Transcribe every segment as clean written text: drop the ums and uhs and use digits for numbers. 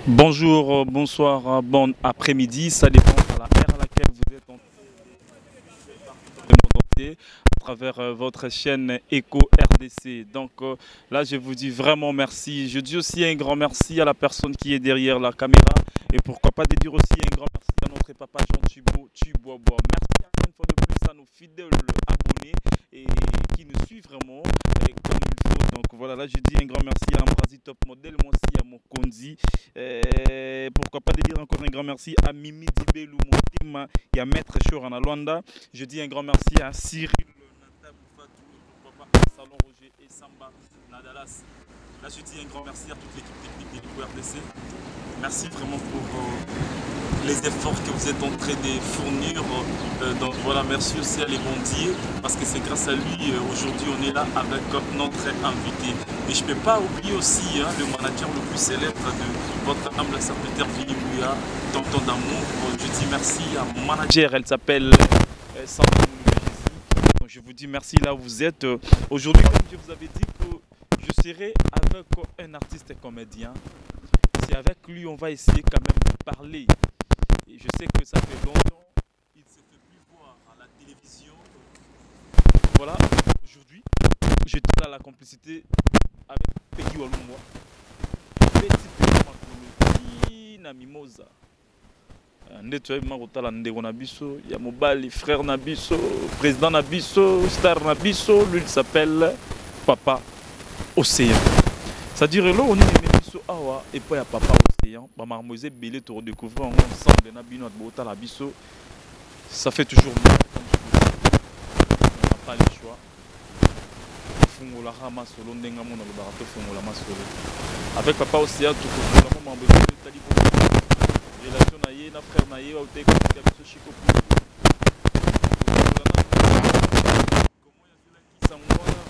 Bonjour, bonsoir, bon après-midi, ça dépend à la heure à laquelle vous êtes en à travers votre chaîne Echo RDC. Donc là, je vous dis vraiment merci. Je dis aussi un grand merci à la personne qui est derrière la caméra. Et pourquoi pas de dire aussi un grand merci à notre papa Jean Thibault Tshibobois. Merci encore une fois de plus à nos fidèles abonnés et qui nous suivent vraiment et comme il faut. Donc voilà, là je dis un grand merci à Ambrazi Top Model, moi aussi à Mokonzi. Et pourquoi pas de dire encore un grand merci à Mimi Dibelou Motima et à Maître Chorana Luanda. Je dis un grand merci à Cyril Natabufatou et pourquoi pas à Salon Roger et Samba Nadalas. Là, je dis un grand merci à toute l'équipe technique de l'Echo RDC. Merci vraiment pour les efforts que vous êtes en train de fournir. Donc voilà, merci aussi à Lémondier parce que c'est grâce à lui aujourd'hui on est là avec notre invité. Et je ne peux pas oublier aussi, hein, le manager le plus célèbre de votre humble serviteur Vini Mouya, Tonton d'amour. Je dis merci à mon manager, elle s'appelle Sandra Moulou. Donc je vous dis merci là où vous êtes. Aujourd'hui, comme je vous avais dit que je serai avec un artiste comédien. C'est avec lui on va essayer quand même de parler. Et je sais que ça fait longtemps, il ne se fait plus voir à la télévision. Voilà, aujourd'hui, j'étais là à la complicité avec Peggy Walungwa. Petit Peggy Makolo, na Mimosa. Nde toyebi ma kotala ndeko na biso ya mobali, frère na biso, président na biso, star na biso, lui il s'appelle Papa Océan. C'est-à-dire là on est biso awa et pas ya Papa Océan, ba marmoiselle belé to redécouvrir ensemble na bino botala biso. Ça fait toujours mal comme je vous dis. On n'a pas le choix. Fungola rama solo ndenga mona lo barato fungola masolo. Avec Papa Océan to fungola mambo tali relation na ye na frère na ye wa te ko biso Chico Putu. Comment ya zela ki sangwana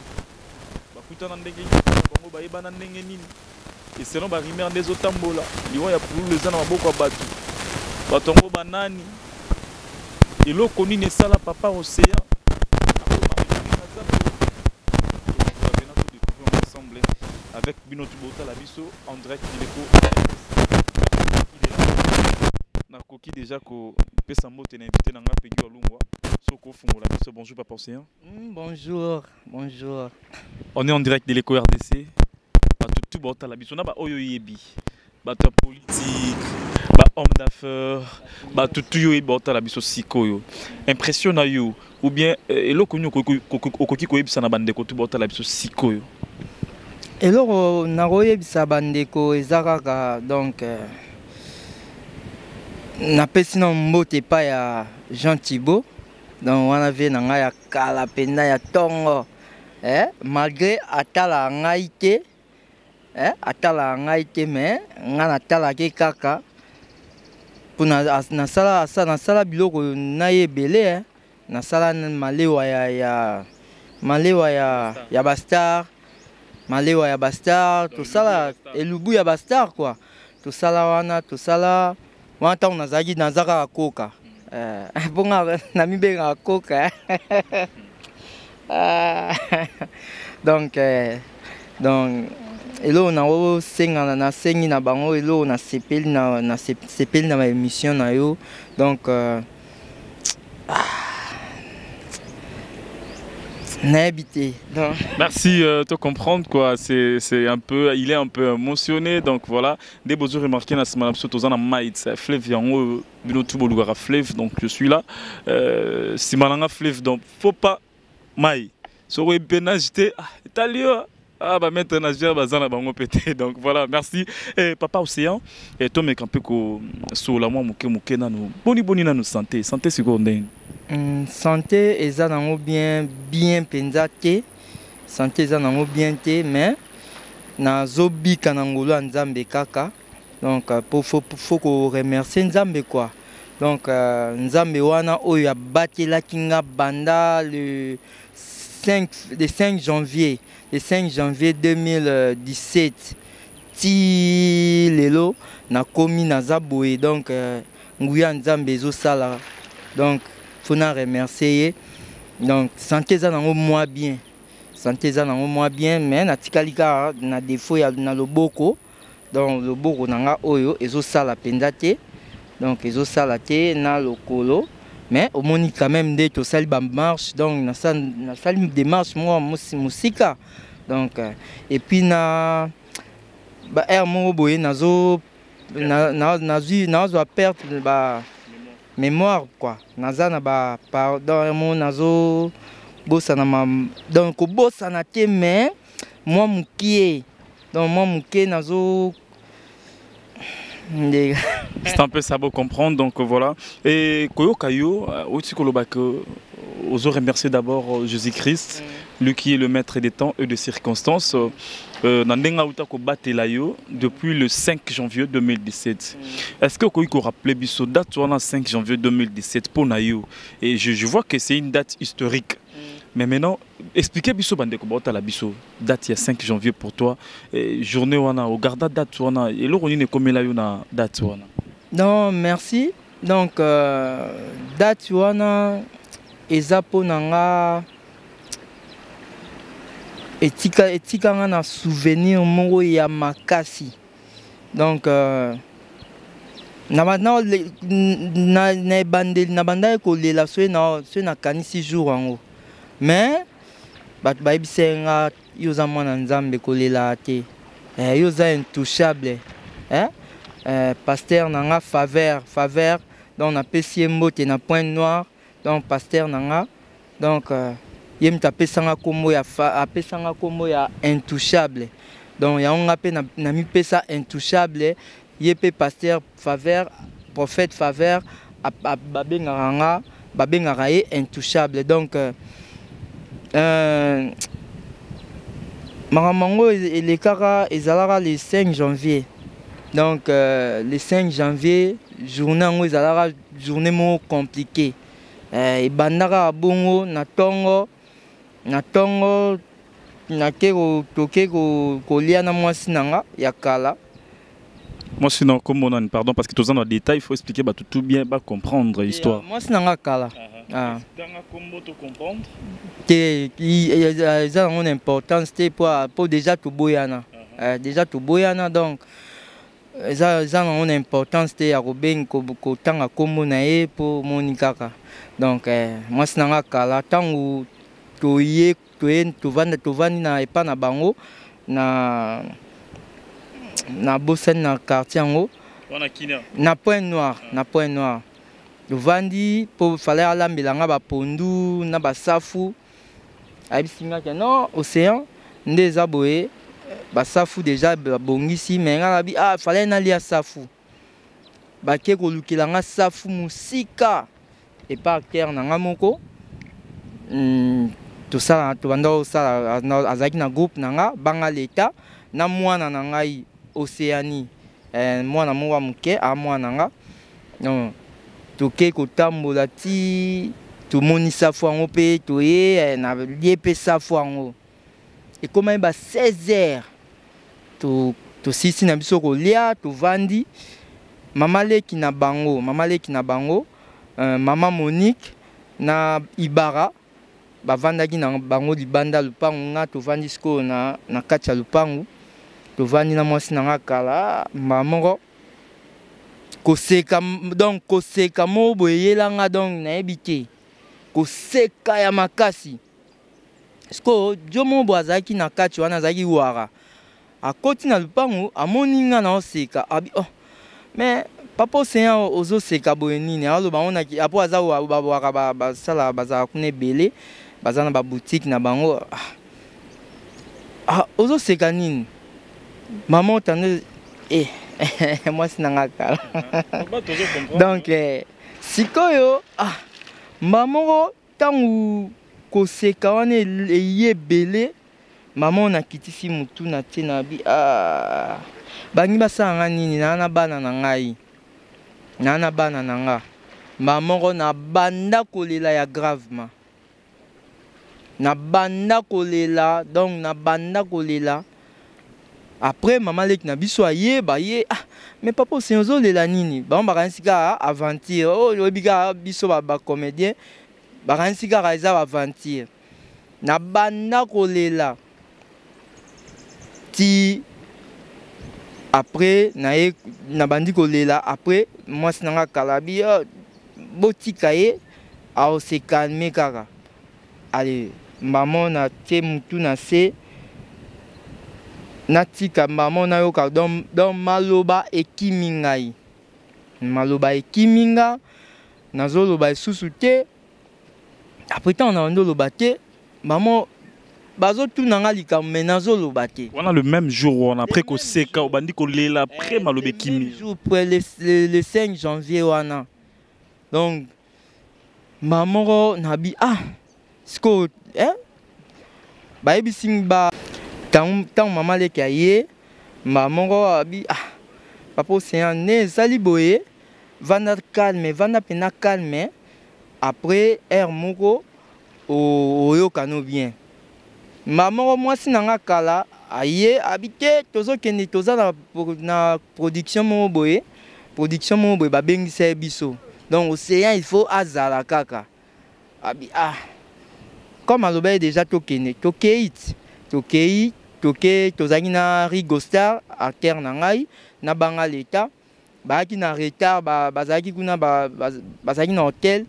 bakutana ndenge nini bango bayebana ndenge nini et selon ba rumeur nde ezotambola liwa ya pululu eza na maboko ya bato bato yango banani eloko nini esala Papa Océan ensemble avec bino tubota la biso en direct de l'Echo. Nakoki déjà ko pesa mbote na invité nanga Peggy Walungwa soko fungola biso. Bonjour Papa Océan. Bonjour, bonjour. On est en direct de l'Echo RDC. Bato tout bota la biso na ba oyo yebi. Bato politique, ba homme d'affaires, bato tout yo bota la biso sikoyo. Impression na yo ou bien eloko nyo okoki koyebisa na bandeko tout bota la biso sikoyo. Eloko nakoyebisa bandeko eza kaka donc napesi na mbote epai ya Jean Thibault. Donc wana vie na ngai ya kala mpenza ya tongo. Malgré atala ngai te, atala ngai te, mais ngai natalaki kaka mpo nasala biloko na ye ebele, Nasala malewa ya, ya, malewa ya, ya ba star, malewa ya ba star, tosala elubu ya ba star quoi. Tosala wana, tosala wana ntango nazalaki naza kaka koka. Mpo nga namibengaka koka. Donc eloko nakosenga, nasengi na bango, eloko nasepeli na, nasepeli na ba émission na yo. Donc nayebi te. Donc merci de comprendre quoi, c'est un peu, il est un peu émotionné. Donc voilà, des beaux remarquer na semaine biso toza na Maït fleuve yango bino tout bolugaka fleuve. Donc je suis là, simananga fleuve, donc faut pas mai soko epena jete, ah, italio, ah, bah, maître nageur, bah, zana bango pété. Donc voilà, merci. Et Papa Océan, et toi, mec, un peu ko, sur la moi, moke, moke, nanu. Boni, boni, nanu, santé. Santé, c'est quoi, ndeng? Santé, eza nango bien, bien penza te. Santé, eza nango bien te, mais, nazobika na ngolu ya Nzambe kaka. Donc, pour, faut, faut ko remercier Nzambe, quoi. Donc, Nzambe wana oyo abatelaki nga banda le 5, le 5 janvier, le 5 janvier 2017 ti lelo nakomi naza boye. Donc, nguya Nzambe ezosala. Donc faut na remercier ye. Donc santé eza nango moi bien. Santé eza nango moi bien, mais natikali kaka na défaut ya na loboko. Donc loboko na nga oyo ezosala mpenza te, donc ezosala te na lokolo, mais omoni quand même nde tosali bamarche. Donc nasali démarche moko mosika. Donc et puis na ba aire moko boye, nazo nazwi, nazwa perte ba mémoire quoi. Naza na ba pardon mo, nazo bosana ma, donc kobosana te, mais mwa mokie, donc mwa moke nazo. C'est un peu ça pour comprendre, donc voilà. Et koyoka yo, aussi koloba que ozo remercier d'abord Jésus-Christ, lui qui est le maître des temps et des circonstances. Na ndenge auta kobatela yo depuis le 5 janvier 2017. Est-ce que okoki rappeler biso date wana, 5 janvier 2017, pour na yo? Et je vois que c'est une date historique. Mais maintenant, expliquez biso bandeko baotala biso date ya 5 janvier pour toi. Et journée wana, ogarda date wana, eloko nini ekomela yo na date wana? Non, merci. Donc date wana eza mpo na nga, etika nga na souvenir moko ya makasi. Donc na ebandeli nabandaki kolela soki nakanisi jour yango, mais bato bayebisaki nga: "Yo oza mwana Nzambe, kolela te, yo oza intouchable, eh? Pasteur na nga Faveur, Faveur, donc napesi ye mbote na Pointe Noire. Donc pasteur na nga, donc ye moto apesanga nkombo ya, apesanga nkombo ya intouchable. Donc yango nga mpe namipesa intouchable. Ye mpe pasteur Faveur, prophète Faveur, babengaka nga, babengaka ye intouchable. Donc makambo yango elekaka, ezalaka le 5 janvier. Donc le 5 janvier, journée yango ezalaka journée moko compliqué. Ebandaka bongo na ntongo, na ntongo nake, toke kolia na mwasi na nga ya kala. Mwasi na kombo nani? Pardon, parce que toza na détail, il faut expliquer bato tout bien, bacomprendre histoire. Mwasi na nga kala. Ah. Kombo to comprendre. Te, eza nango na importance te, po déjà toboyana, déjà toboyana. Donc eza nango na importance te ya kobengi, kotanga nkombo na ye, mpo moni kaka. Donc mwasi na nga kala, ntango toye, toye tovanda, tovandi na epa na bango na bosani na quartier yango, na Pointe Noire. Na Pointe Noire tovandi, mpo fallait alambela nga bapondu na basafu. Ayebisi nga ke non, Océan, nde eza boye, basafu déjà babongisi. Me nga nabi: "Ah, fallait nalia safu." Bake kolukela nga safu mosika epa acteur na nga moko. Tosala, tobanda kosala, azalaki na groupe na nga banga leta na mwana na ngai Océanie, mwana moko ya moke, a mwana na nga. Non, toke kotambola ti tomoni safu yango, mpe toye, nalie mpe safu yango. Ekomaki ba 16 heures, tosilisi na biso kolia, tovandi. Mama leki na bango, mama leki na bango, mama Monique na Ibara, bavandaki na bango libanda lupango. Nga tovandi sikoyo na kati ya lupango, tovandi na mwasi na nga kala. Mbala moko koseka, donc koseka moko boye eyelanga, donc nayebi te, koseka ya makasi. Sikoyo dio moko boye azalaki na kati wana, azalaki wara, akoti na lupango, amoni nga na oseka, abi: "Oh, mais papa Océan, ozoseka boye nini?" Aloba ngo apo aza babwaka, basala, bazala kuna ebele, baza na baboutique na bango. "Ah, ozoseka nini, mama?" Otando mwasi na nga kala. Donc sikoyo, ah, mbala moko ntango koseka wana eye ebele, mama oyo nakitisi motu na tie na bi: "Ah, bangi basala nga nini? Naa na bana na ngai, naa na bana na nga." Mbala moko nabanda kolela ya gravement, nabanda kolela, donc nabanda kolela. Après mama leki na biso ayeba ye: "Ah, mais papa Océan, ozolela nini?" Bango bakanisi kaka aventure oyo, oyebi kaka biso bacomédien, bakanisi kaka eza baaventure. Nabanda kolela ti Après naye nabandi kolela. Après mwasi na nga kala bi, oh, botika ye aose calme kaka. Ale mbamo natie mutu na se, natika mbamo nayoka. Donc maloba ekimi ngai, maloba ekimi nga, nazoloba lisusu te. Après ntango na bandi oloba te, mamo bazotuna nga likambo, me nazoloba te. Wana le même jour wana, après koseka, obandi kolela, après maloba ekimi. Jour près le 5 janvier wana. Donc mbala moko nabi, ah, sikoyo, eh? Bayebisi ba ntango mama leki aye, mbala moko abi, ah, papa Océan, nde ezali boye, vanda calme, vanda mpena calme. Après heure moko oyokano bien. Mbala moko mwasi na nga kala aye, abi te, tozokende, toza na production moko boye, production moko boye babengisa ye biso. Donc Océan il faut azala kaka. Abi, ah, comme aloba ye déjà, tokende. Tokei ti tokei, toke, tozalaki na Rigo Star, acteur na ngai, na banga leta bayaki na retard, bazalaki kuna, bazalaki na hotel,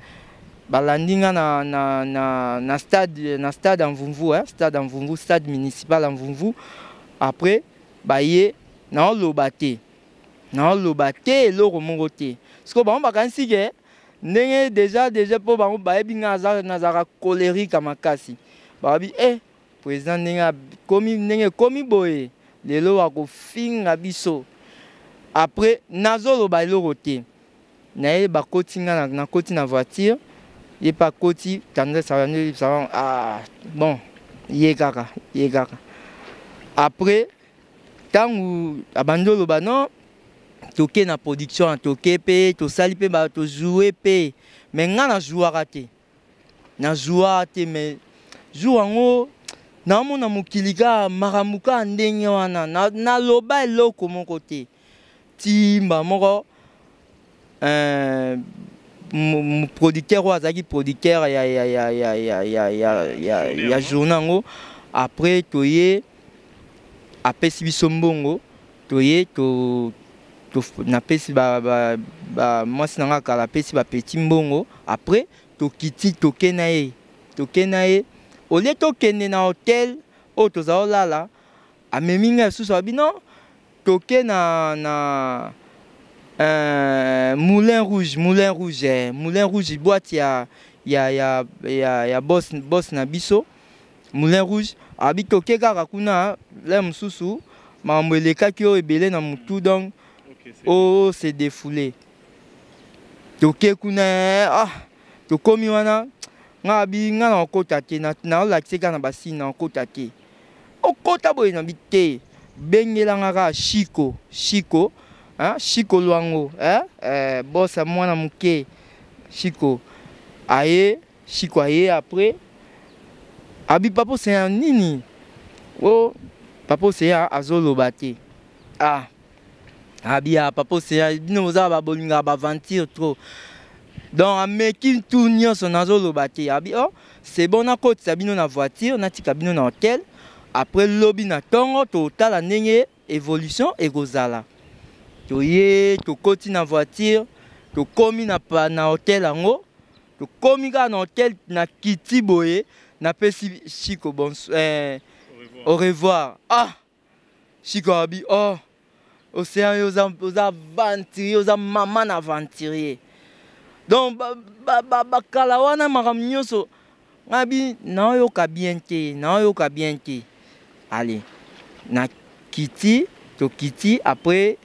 balandi nga na stade, na stade ya Mvumvu, eh? Stade ya Mvumvu, stade municipal ya Mvumvu. Après baye, naoloba te, naoloba te eloko moko te. Sikoyo bango bakanisi ke ndenge déjà mpo bango bayebi nga nazalaka colérique ya makasi. Babi, eh, président ndenge akomi, ndenge ekomi boye lelo, akofinga biso. Après nazoloba eloko te. Naye bakoti nga, nakoti na voiture, ye mpe akoti, tendresse abandi, ah bon, ye kaka, ye kaka. Après ntango abandi oloba, non, toke na production, toke mpe tosali mpe, tojoue mpe, mais nga najouaka te, najouaka te. Mais jour yango naomona mokili kaka makambo kaka ndenge wana, naloba eloko moko te. Timba moko producteur oyo azalaki producteur ya journée yango, après toye, apesi biso mbongo, toye to, to, napesi ba mwasi na nga kala, apesi bapeti mbongo. Après tokiti, toke na ye, toke na ye. Olie tokende na hotel oyo toza olala, amemi ngai lisusu, abi non, toke na Moulin Rouge, Moulin Rouge, eh, Moulin Rouge, boîte ya boss na biso, Moulin Rouge. Abi toke kaka kuna le mosusu, makambo elekaki oyo ebele na motu, donc oyo se défoulé. Toke kuna, ah, tokomi wana, nga abi nga na okota te, naolakise kaka na basini, na okota te. Okota boye na bi te, bengelanga kaka Shiko, Shiko, hein? Shiko Lwango, hein? Eh, boss ya mwana moke Shiko aye, Shiko aye. Après abi, papa Océan, nini o papa Océan azoloba te. Ah, abi, ah, papa Océan, bino boza babolingaka baaventure trop. Donc ameki tu nyonso, nazoloba te. Abi, oh, c'est bon, nakotisa bino na voiture, natika bino na hotel. Après lobi na ntongo totala ndenge évolution ekozala. Toye, tokoti na voiture, tokomi na hotel yango. Tokomi kaka na hotel, na kiti boye, napesi Shiko bon, au revoir. Ah, Shiko abi, oh, Océan, yo oza aventurier, oza mama na aventurier. Donc bakala wana makambo nyonso, ngai bi naoyoka bien te, naoyoka bien te. Ale na kiti, tokiti. Après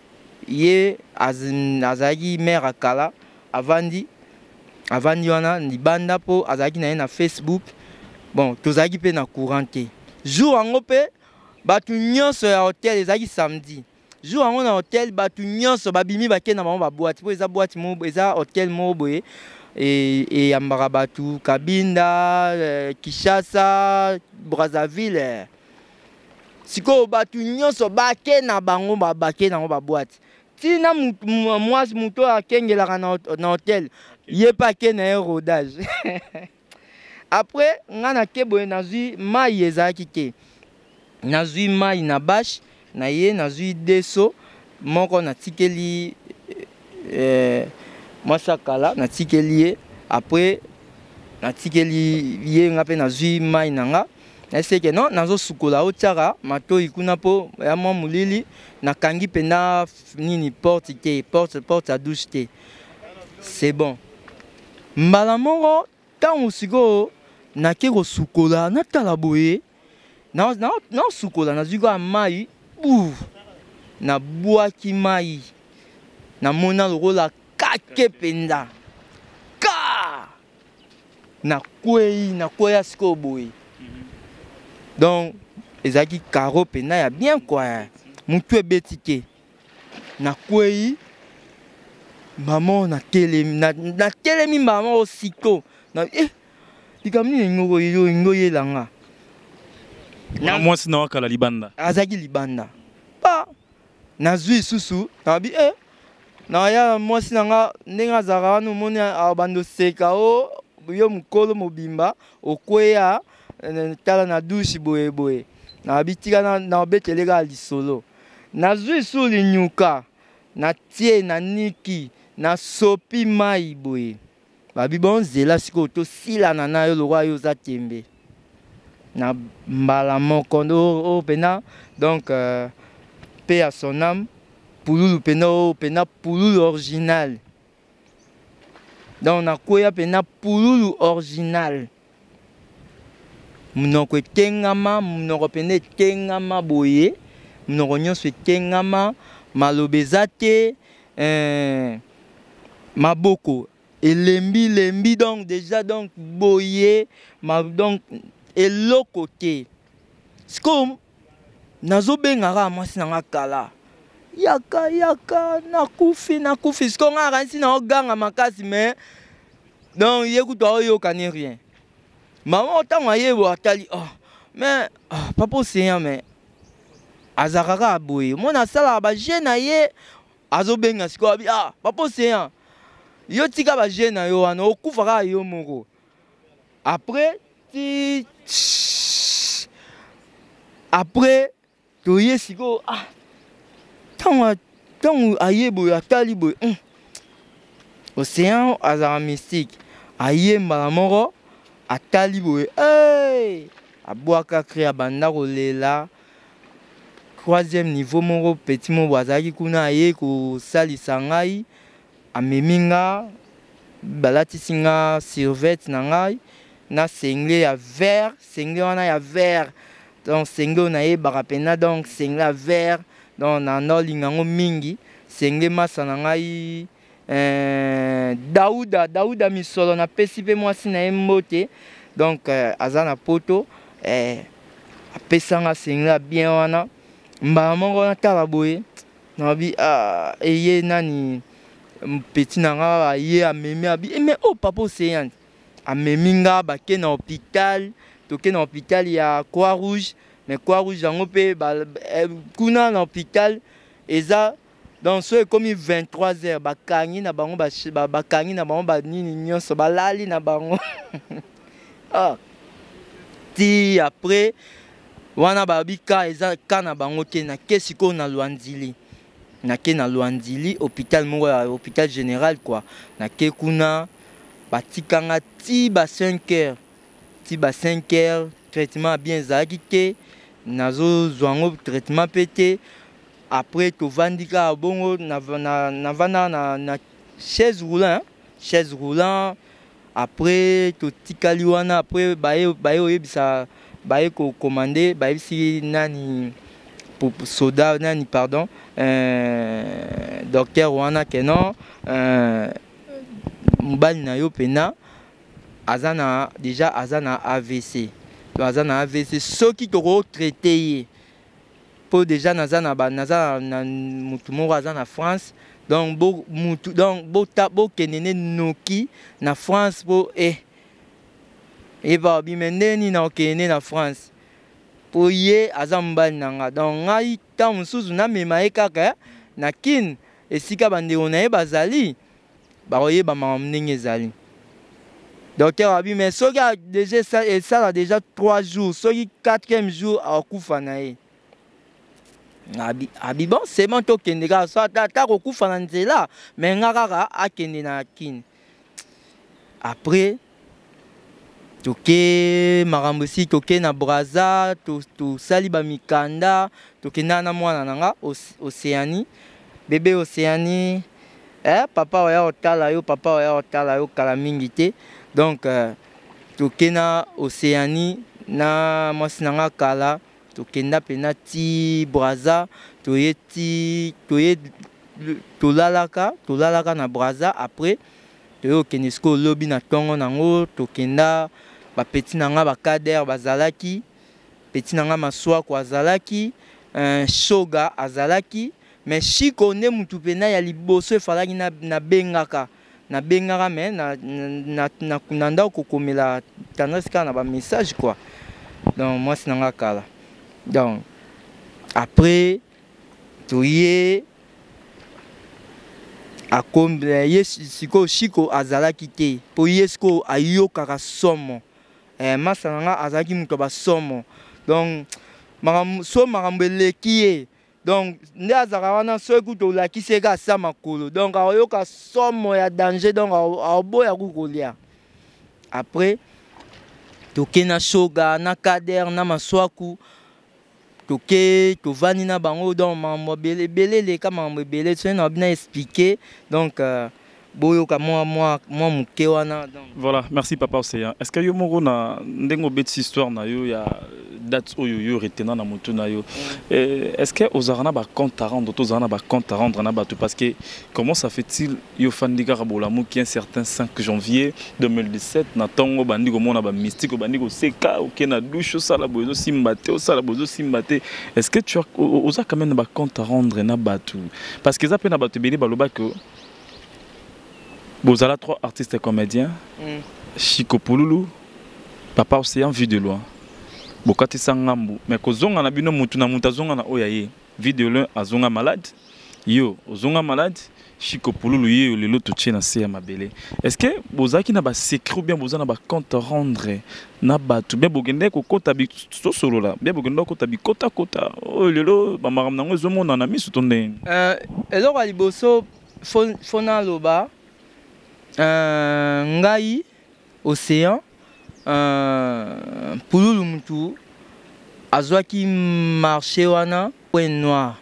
ye azalaki mare akala, avandi, avandi wana libanda mpo azalaki na ye na Facebook. Bon, tozalaki mpe na courant te jour yango mpe. Bato nyonso ya hotel, ezalaki samedi, jour yango na hotel bato nyonso babimi, bakei na bango baboîte, mpo eza boîte moko, eza hotel moko boye eyambaka bato Kabinda, Kinshasa, Brazzaville. Sikoyo bato nyonso bake na bango, bake nango baboîte. Ntina mwasi moto oyo akengelaka na hotel, ye mpe ake na ye rodage. Après nga nake boye, nazwi mai, ezalaki te, nazwi mai na bashe na ye, nazwi deso. Moko natikeli mwasi ya kala, natikeli ye. Après natikeli ye, nga mpe nazwi mai na nga. Naseke non, nazosukola, otiaka matoi kuna mpo ya mwa molili. Nakangi mpenza nini, porte te, porte ya douche te. C'est bon. Mbala moko, ntango sikoyo nake kosukola, natala boye, naosukola, nazwi kaka mai bu, nabwaki mai, namona lokola kake mpenza ka nakwei, nakweya sikoyo boye. Donc ezalaki carreau mpenza ya bien quoi, motu ebeti te. Nakwei, mama, natelemi, natelemi mama aussitôt na likambo nini elingi oyelanga. Na mwasi na wakala libanda? Azalaki libanda. Pa nazwi lisusu, nabi naya mwasi na nga ndenge azalaka wana, omoni abanda oseka: "O yo mokolo mobimba okweya, tala na douche boye boye." Nabi tika naobetele kaka lisolo. Nazwi lisusu linyuka, natie, naniki, nasopi mai boye. Babi bonzela sikoyo, tosilana na yo lokwa yo oza tembe na mbala moko oyo mpena. Donc paix à son âme. Pululu mpena, oyo mpena pululu original. Donc nakwea mpena pululu original, monoko etengama, monoko mpena etengama boye, monoko nyonso etengama, maloba eza te, maboko elembi lembi. Donc déjà, donc boye donc eloko te. Sikoyo nazobengaka mwasi na nga kala: "Yaka, yaka, nakufi, nakufi." Sikoyo nga akanisi naoganga makasi, mais donc ye kutu aoyoka ni rien. Mama, ntango ayebo, atali: "Oh, mais oh, papa Océan, mais azalaka kaka boye, mona asalaka bajeu na ye." Azobenga sikoyo, abi: "Ah, papa Océan, yo tika bajeu na yo wana, okufa kaka yo moko." Après ti après toye sikoyo, ah, ntango aye boye, atali boye, Océan azalaka mystique. Aye mbala moko, atali boye, hey! Abwaka cri, abanda kolela. Troisième niveau moko, petit moko azalaki kuna, aye kosalisa ngai, amemi nga, balatisi nga survêt na ngai na singlet ya vert, singlet wana ya vert. Donc singlet oyo nayebaka mpena, donc singlet ya vert, donc na naolinga yango mingi, singlet masa na ngai Dauda, Dauda Misolo. Napesi mpe mwasi na ye mbote. Donc aza na Poto. Apesanga singlet ya bien wana. Mbala moko natala boye, nabi ah, eye nani, petit na nga aye, amemi, abi: "Eh, mais oh, papa Océan." Amemi nga, bake na hôpital. Toke na hôpital ya Croix Rouge, mais Croix Rouge yango mpe kuna na hôpital eza, donc so ekomi 23 heures, bakangi na bango, bakangi na bango banini nyonso, balali na bango. Ah. Ti après wana babi ka eza ka na bango te. Nake sikoyo na Lwandili, nake na Lwandili, hôpital moko ya hôpital général quoi. Nake kuna, batikanga ti ba 5 heures, ti ba 5 heures. Traitement bien ezalaki te, nazozwa yango traitement mpe te. Après tovandi kaka bongo, navanda na chaise roulant, chaise roulant. Après totikali wana. Après baye oyebisa, baye kocommander, bayebisi nani, soda nani, pardon, docteur wana ke non, mobali na yo mpena aza na déjà, aza na AVC. Donc aza na AVC, soki tokotraiter ye, mpo déjà naza na naza na mutu moko aza na France. Donc bo mutu, donc bota bokende ne noki na France mpo eyeba bime ndenge nini na okende ne na France, mpo ye aza mobali na nga. Donc ngai ntango mosusu namema ye kaka na Kine, esika bandeko na ye bazali, bakoyeba makambo ndenge ezali. Docteur abi: "Mais soki déjà esala déjà 3 jours, soki 4e jour akokufa na ye." Abi, abi bon, c'est bon, tokende kaka, so ata ata kokufa na nzela, mais nga kaka akende na Kini. Après toke makambo esi, toke na Braza, tosali to bamikanda, tokenda na mwana na nga Océanie, bébé Océanie, eh, papa oya kotala yo, papa oya kotala yo kala mingi te. Donc toke na Océanie na mwasi na nga kala, tokenda mpena ti Braza, toye ti toye, tolalaka na Braza. Après toye kokende sikoyo lobi na ntongo nango, tokenda, bapeti na nga bakader bazalaki, petit na nga Maswako azalaki, Shoga azalaki, mais Shiko nde mutu mpena ya liboso efalaki nabengaka, mais na ndako kokomela Tendresse kaka na bamessage quoi. Donc mwasi na nga kala. Donc après toye, akombe ye sikoyo. Shiko azalaki te mpo ye sikoyo ayokaka somo. Masa na nga azalaki moto ya basomo. Donc makambo so makambo eleki ye, donc nde azalaka wana, soki kutu olakisi ye kaka sa makolo, donc akoyoka somo ya danger, donc aoboya ku kolia. Après toke na Shoga, na Kader, na Maswaku, toke tovandi na bango. Donc makambo ebele ebele eleka, makambo ebele soki na bina expliquer. Donc boyoka mwa mwa mwa moke wana donc. Voilà, merci papa Océan. Est ce que yo moko na ndenge obetisi histoire na yo ya date oyo yo retenant na motu na yo, est ce que ozalaka na bacompte à rendre to ozalaka na bacompte à rendre na bato? Parce que comment ça fait-il, yo fandi kaka bolamuki un certain 5 janvier 2017 na ntongo, bandi komona bamystique, obandi koseka, oke na douche, osala boye ezosimba te, osala boye ezosimba te? Est ce que tu as, oza quand même na bacompte à rendre na bato? Parce que eza mpe na bato ebele balobaki bozala trois artistes comédiens, Chico Pululu, papa Océan, Vue de Loin, bokatisa ngambu, mais kozonga na bino, mutu na mutu azonga na oyo ya ye. Vue de Loin azonga malade, yo ozonga malade, Chico Pululu ye lelo totie na se ya mabele. Est ce que bozalaki na basecret ou bien boza na bacompte rendre na bato, bien bokende kokota, tosolola bien, bokende kokota bikotakota oyo lelo bamakambo nango ezomona na miso to ndenge? Eloko ya liboso fo naloba, ngai Océan, Pululu mutu azwaki marché wana Point Noir,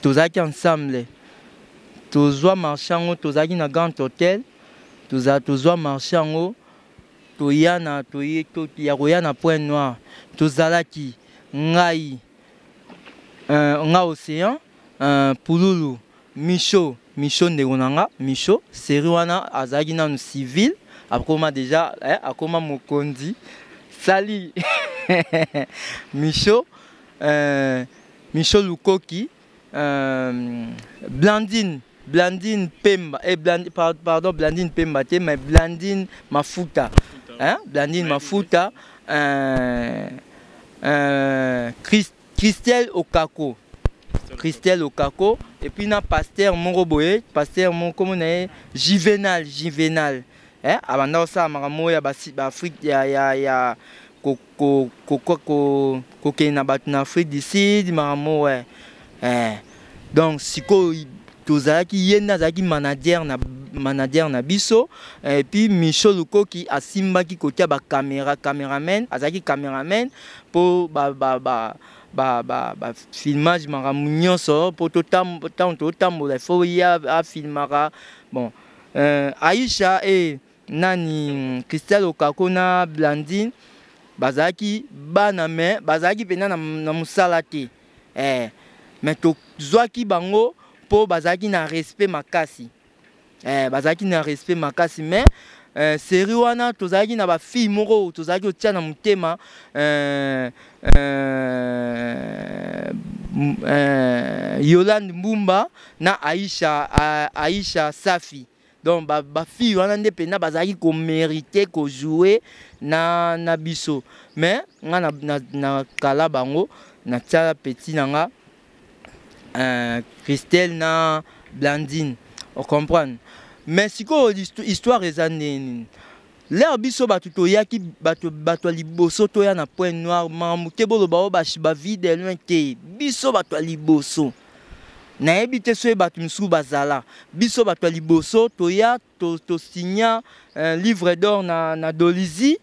Tozalaki ensemble, tozwa marché yango, tozalaki na Grand Hôtel, tozwa marché yango, toya na toye to, ya koya na Point Noir. Tozalaki ngai, nga Océan, Pululu, Micho, Micho ndeko na nga Micho série wana azalaki nanu civil, akoma déjà, akoma mokonzi sali Micho, Micho Lukoki, Blandine, Blandine Pemba, eh, pardon, Blandine Pemba te, mais Blandine Mafuta, hein? Blandine Mafuta, Christelle Okako, Christelle Okako, et puis na pasteur moko boye, pasteur moko kombo na ye Juvenal, Juvenal, eh, abanda kosala makambo oyo ya baafrike ya kokende na bato na Afrique du Sud, makambo ouais. Eh. Donc sikoyo tozalaki, ye nde azalaki manager na biso. Et puis Michel Lukoki asimbaki kotia bacaméra, cameraman, azalaki cameraman mpo ba, ba, ba, ba, ba, ba filmage, makambo nyonso mpo ntango totambola, il ye afilmaka. Bon, Aisha e nani, Christelle Okako na Blandine bazalaki bana, me bazalaki mpenza na mosala te, mais tozwaki bango mpo bazalaki na respect makasi, bazalaki na respect makasi. Mais série wana tozalaki na bafille moko tozalaki kotia na motema, Yolande Mbumba na Aisha Safi. Donc bafille wana nde mpenza bazalaki komérite kojouer na biso. Mais nga na kala bango, natia petit na nga, Christelle na Blandine, ocomprendre. Mais sikoyo histoire eza ndenge nini? L'heure biso bato toyaki, bato ya liboso toya na Point Noir, makambo te boloba oyo baVue de Loin te. Biso bato ya liboso, nayebi te soki bato misusu bazala. Biso bato ya liboso toya, tosigna livre d'or na Dolisie,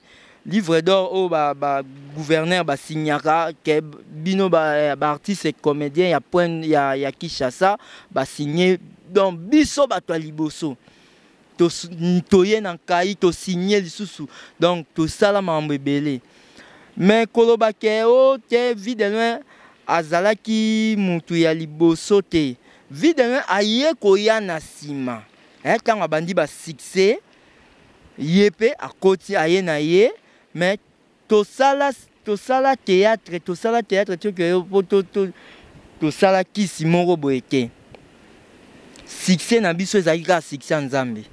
livre d'or oyo bagouverneur basignaka ke bino baartiste comédien ya point ya Kinshasa basigne. Donc biso bato ya liboso toye na nkai, tosigne lisusu. Donc tosala makambo ebele, mais koloba ke o te, Vue de Loin azalaki mutu ya liboso te. Vue de Loin aye koya na nsima. Ntango abandi basuccès, ye mpe akoti, aye na ye. Mais tosala théâtre, tosala théâtre toke po tosala kisi moko boye te. Succès na biso ezalaki kaka succès ya Nzambe.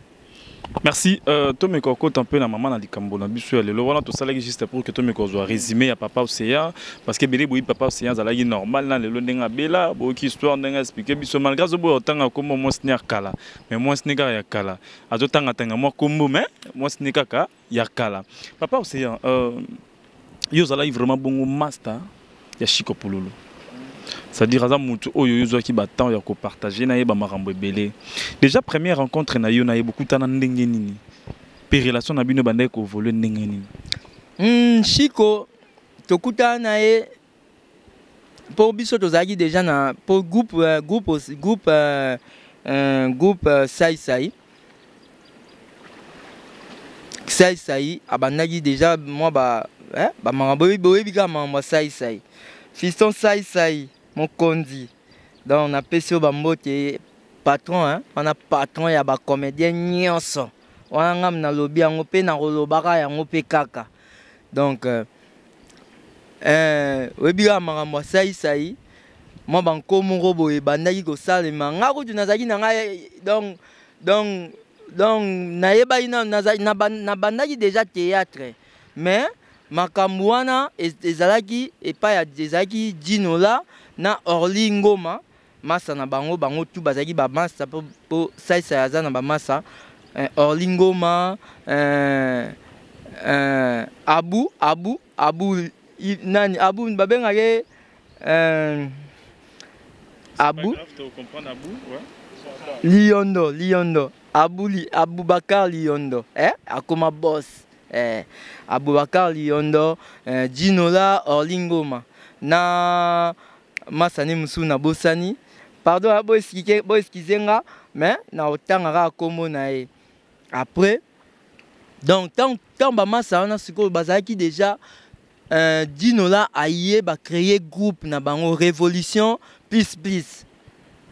Merci. Tomeka okota mpe na mama na likambo na biso ya lelo wana. Tosalaki juste pour que tomeka kozwa résumé ya papa Océan, parce que ebele boyi papa Océan azalaki normal na lelo ndenge abela. Boyoki histoire ndenge expliqué biso, malgré azoboya otanga kombo mwasi ne ya kala, mais mwasi ne kaka ya kala azotangatanga mwa kombo, mais mwasi ne kaka ya kala. Papa Océan, yo ozalaki vraiment bongo master ya Chiko Pululu, c'est-à-dire aza motu oyo yo ozwaki batemps ya kopartage na ye bamakambo ebele. Déjà première rencontre na yo na ye, bokutana ndenge nini mpe relation na bino ebandaki koévoluer ndenge nini? Chiko, tokutana na ye mpo biso tozalaki déjà na mpo groupe Sai Sai. Sai Sai abandaki déjà mwa ba bamakambo. Boyebi kaka makambo ya Sai Sai, fiston Sai Sai mokonzi. Donc napesi oyo bambote, patron, hein? Wana patron ya bacomédien nyonso wana. Ngam nalobi yango mpe nakolobaka yango mpe kaka. Donc oyebi kaka makambo ya Sai Sai, mwa banko moko boye ebandaki kosalema. Nga kutu nazalaki na ngai, donc nayebaki, nabandaki déjà théâtre, mais makambo wana ezalaki epai ya, ezalaki Dinola na Orli Ngoma, masa na bango. Bango tu bazalaki bamasa mpo Saisai aza na bamasa, Orli Ngoma, Abu nani, Abu babengaki Abu Liondo, Liondo Abu, Abubakar Liondo, akoma boss, Abubakar Liondo, Dinola, Orli Ngoma na masani mosusu nabosani. Pardon, boexcuser nga, mais na otanga kaka nkombo na ye après. Donc ntango bamasa wana sikoyo bazalaki déjà, Dinola aye, bacréer groupe na bango Révolution Plus Plus,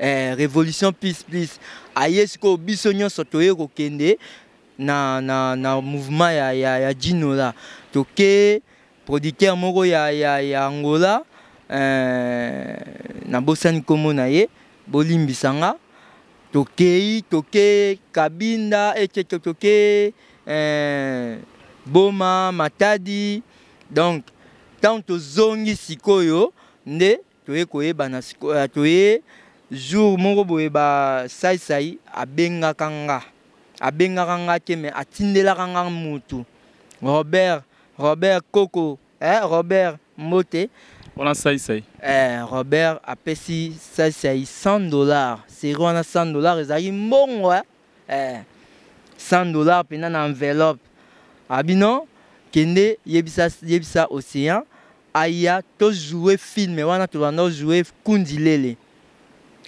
Révolution Plus Plus. Aye sikoyo, biso nyonso toye kokende na mouvement ya Dinola. Toke producteur moko ya Angola, nabosani nkombo na ye, bolimbisa nga. Tokei, toke Kabinda, ete toke Boma, Matadi. Donc ntango tozongi sikoyo nde toye koyebana sikoyo. Toye jour moko boye, basaisai abengaka nga, abengaka nga te, mais atindelaka nga mutu, Robert, Robert Koko, Robert Mbote. Wana Saisai. Robert apesi Saisai 100 $. Série wana, 100 $ ezalaki mbongo, 100 $ mpena na enveloppe. Abino kende yebisa, yebisa Océan aya tojoue film wana. Tobanda ojoue Kundi Lele,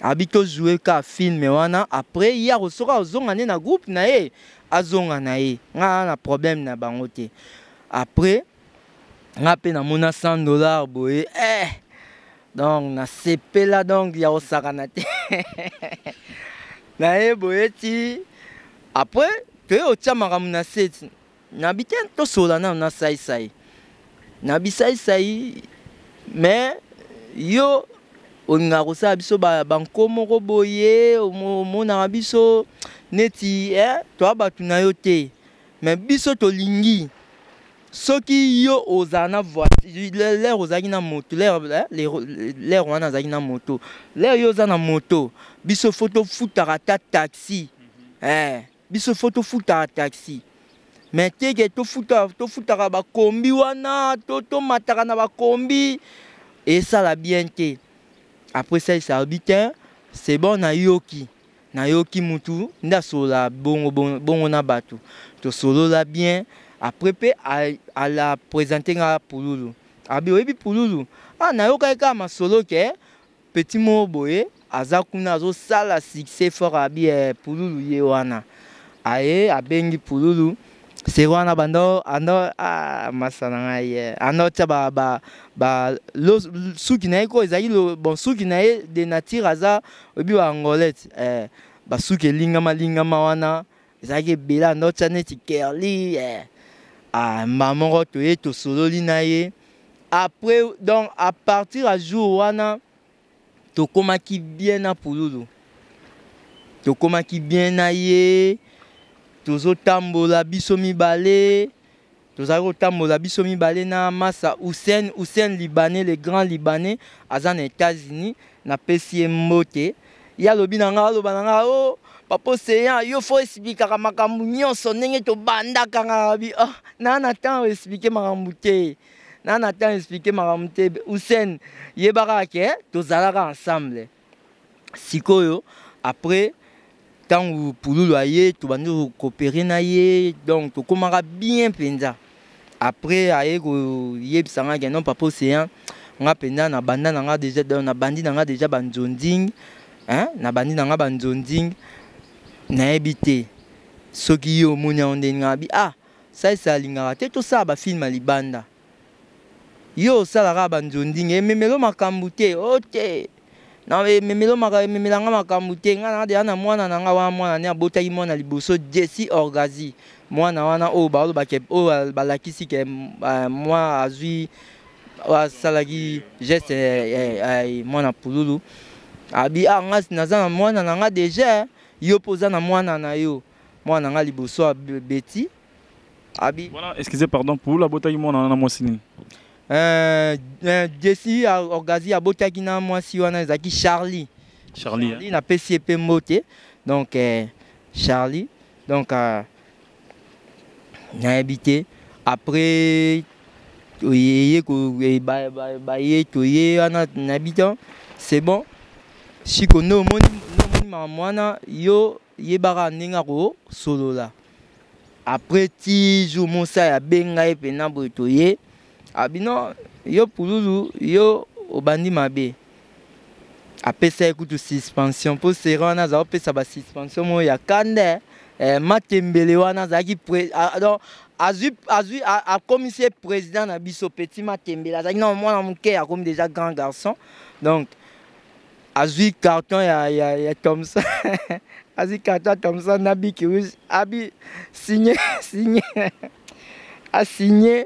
abi tojoue ka film wana. Après ya soki azonga nde na groupe na ye, azonga na ye, nga na problème na bango te. Après nga mpe namona 100 $ boye, donc nasepela, donc ya kosakana te na ye boye. Ti après toye kotia makambo na se, nabi te, tosola nano na Saisai. Nabi Saisai, mais yo olingaka kosala biso banko moko boye, omonaka biso neti toa bato na yo te, mais biso tolingi soki yo ozala na voiture. L'heure ozalaki na moto, l'heure wana azalaki na moto, l'heure yo oza na moto, biso faut tofutaka ata taxi, biso faut tofutaka taxi. Mais te ke tofuta, tofutaka bakombi wana, tomataka na bakombi, esala bien te. Après ça, esabi te, c'est bon, nayoki. Nayoki mutu nde asolola bongo bongo na bato, tosolola bien. Après mpe ala présente nga Pululu. Abi: "Oyebi Pululu?" "Ah, nayokaki kaka masolo ke petit moko boye aza kuna, azosala succès fort." Abi: "Eh, Pululu ye wana." Aye, abengi Pululu. Seri wana bando ando, ah, masa na ngai ye ando tia ba ba ba lo, suki na ye ko ezalaki bon, suki na ye de nature aza, oyebi ba Angolais, eh, basuki elingama lingama wana ezalaki ebele, ando tia neti curly, eh. Ah, mbala moko toye, tosololi na ye. Après, donc à partir ya jour wana, tokomaki bien na Pululu, tokomaki bien na ye. Tozotambola biso mibale, tozalaki kotambola biso mibale na masa Hussein, Hussein Libanais, le grand Libanais, aza na États-Unis, napesi ye mbote. Ye alobi na nga, aloba na nga: "O oh, papa Océan, yo faut expliquaka makambo nyonso ndenge tobandaka." Nga abi: "Oh, naa na temps expliquer makambo te, naa na temps expliquer makambo te." Hussein, yebaka ke tozalaka ensemble. Sikoyo après, ntango Pululu aye, tobandi kocoopérer na ye, donc tokomaka bien mpenza. Après aye koyebisa nga ke: "Non, papa Océan, nga mpenza na banda na nga déjà, donc nabandi na nga déjà banzonding, hein, nabandi na nga banzonding, nayebi te soki yo omoni yango ndenge." Nga abi: "Ah, salisa alingaka te tosala bafilm ya libanda, yo osalaka banzonding, ememelo makambo te." "O te, na ememelo, ememelanga makambo te. Nga na deya na mwana na nga wana." Mwana ne abotaki, mwana liboso, Jesi Orgazi, mwana wana oyo balobake, oyo balakisi ke mwa azwi, oyo asalaki geste, mwana Pululu. Abi: "Ah, nga naza na mwana na nga déjà, yo mpo oza na mwana na yo." Mwana na nga liboso ya Beti abi. Voilà, excusez, pardon, Pululu abotaki mwana wana mwasi nini? Jesi Orgazi abotaki na mwasi wana ezalaki Charlie. Charlie, Charlie, napesi ye mpe mbote. Donc Charlie, donc nayebi te. Après toyeye, baye, toye wana, nayebi te, c'est bon. Siko nde omoni, nde omoni makambo wana, yo yebaka ndenge akosolola. Après ti jour mosai abenga ye mpena boye, toye, abino: "Yo Pululu, yo obandi mabe." Apesa ye kutu suspension, mpo sera wana azala kopesa basuspension moko ya kanda, eh, matembele wana azalaki, donc azwi akomisi ye président na biso. Petit Matembele azalaki na mwana moke, akomi déjà grand garçon. Donc azwi carton ya Thomson, azwi carton ya Thomson na bic rouge, abi: "Signe, signe." Asigne,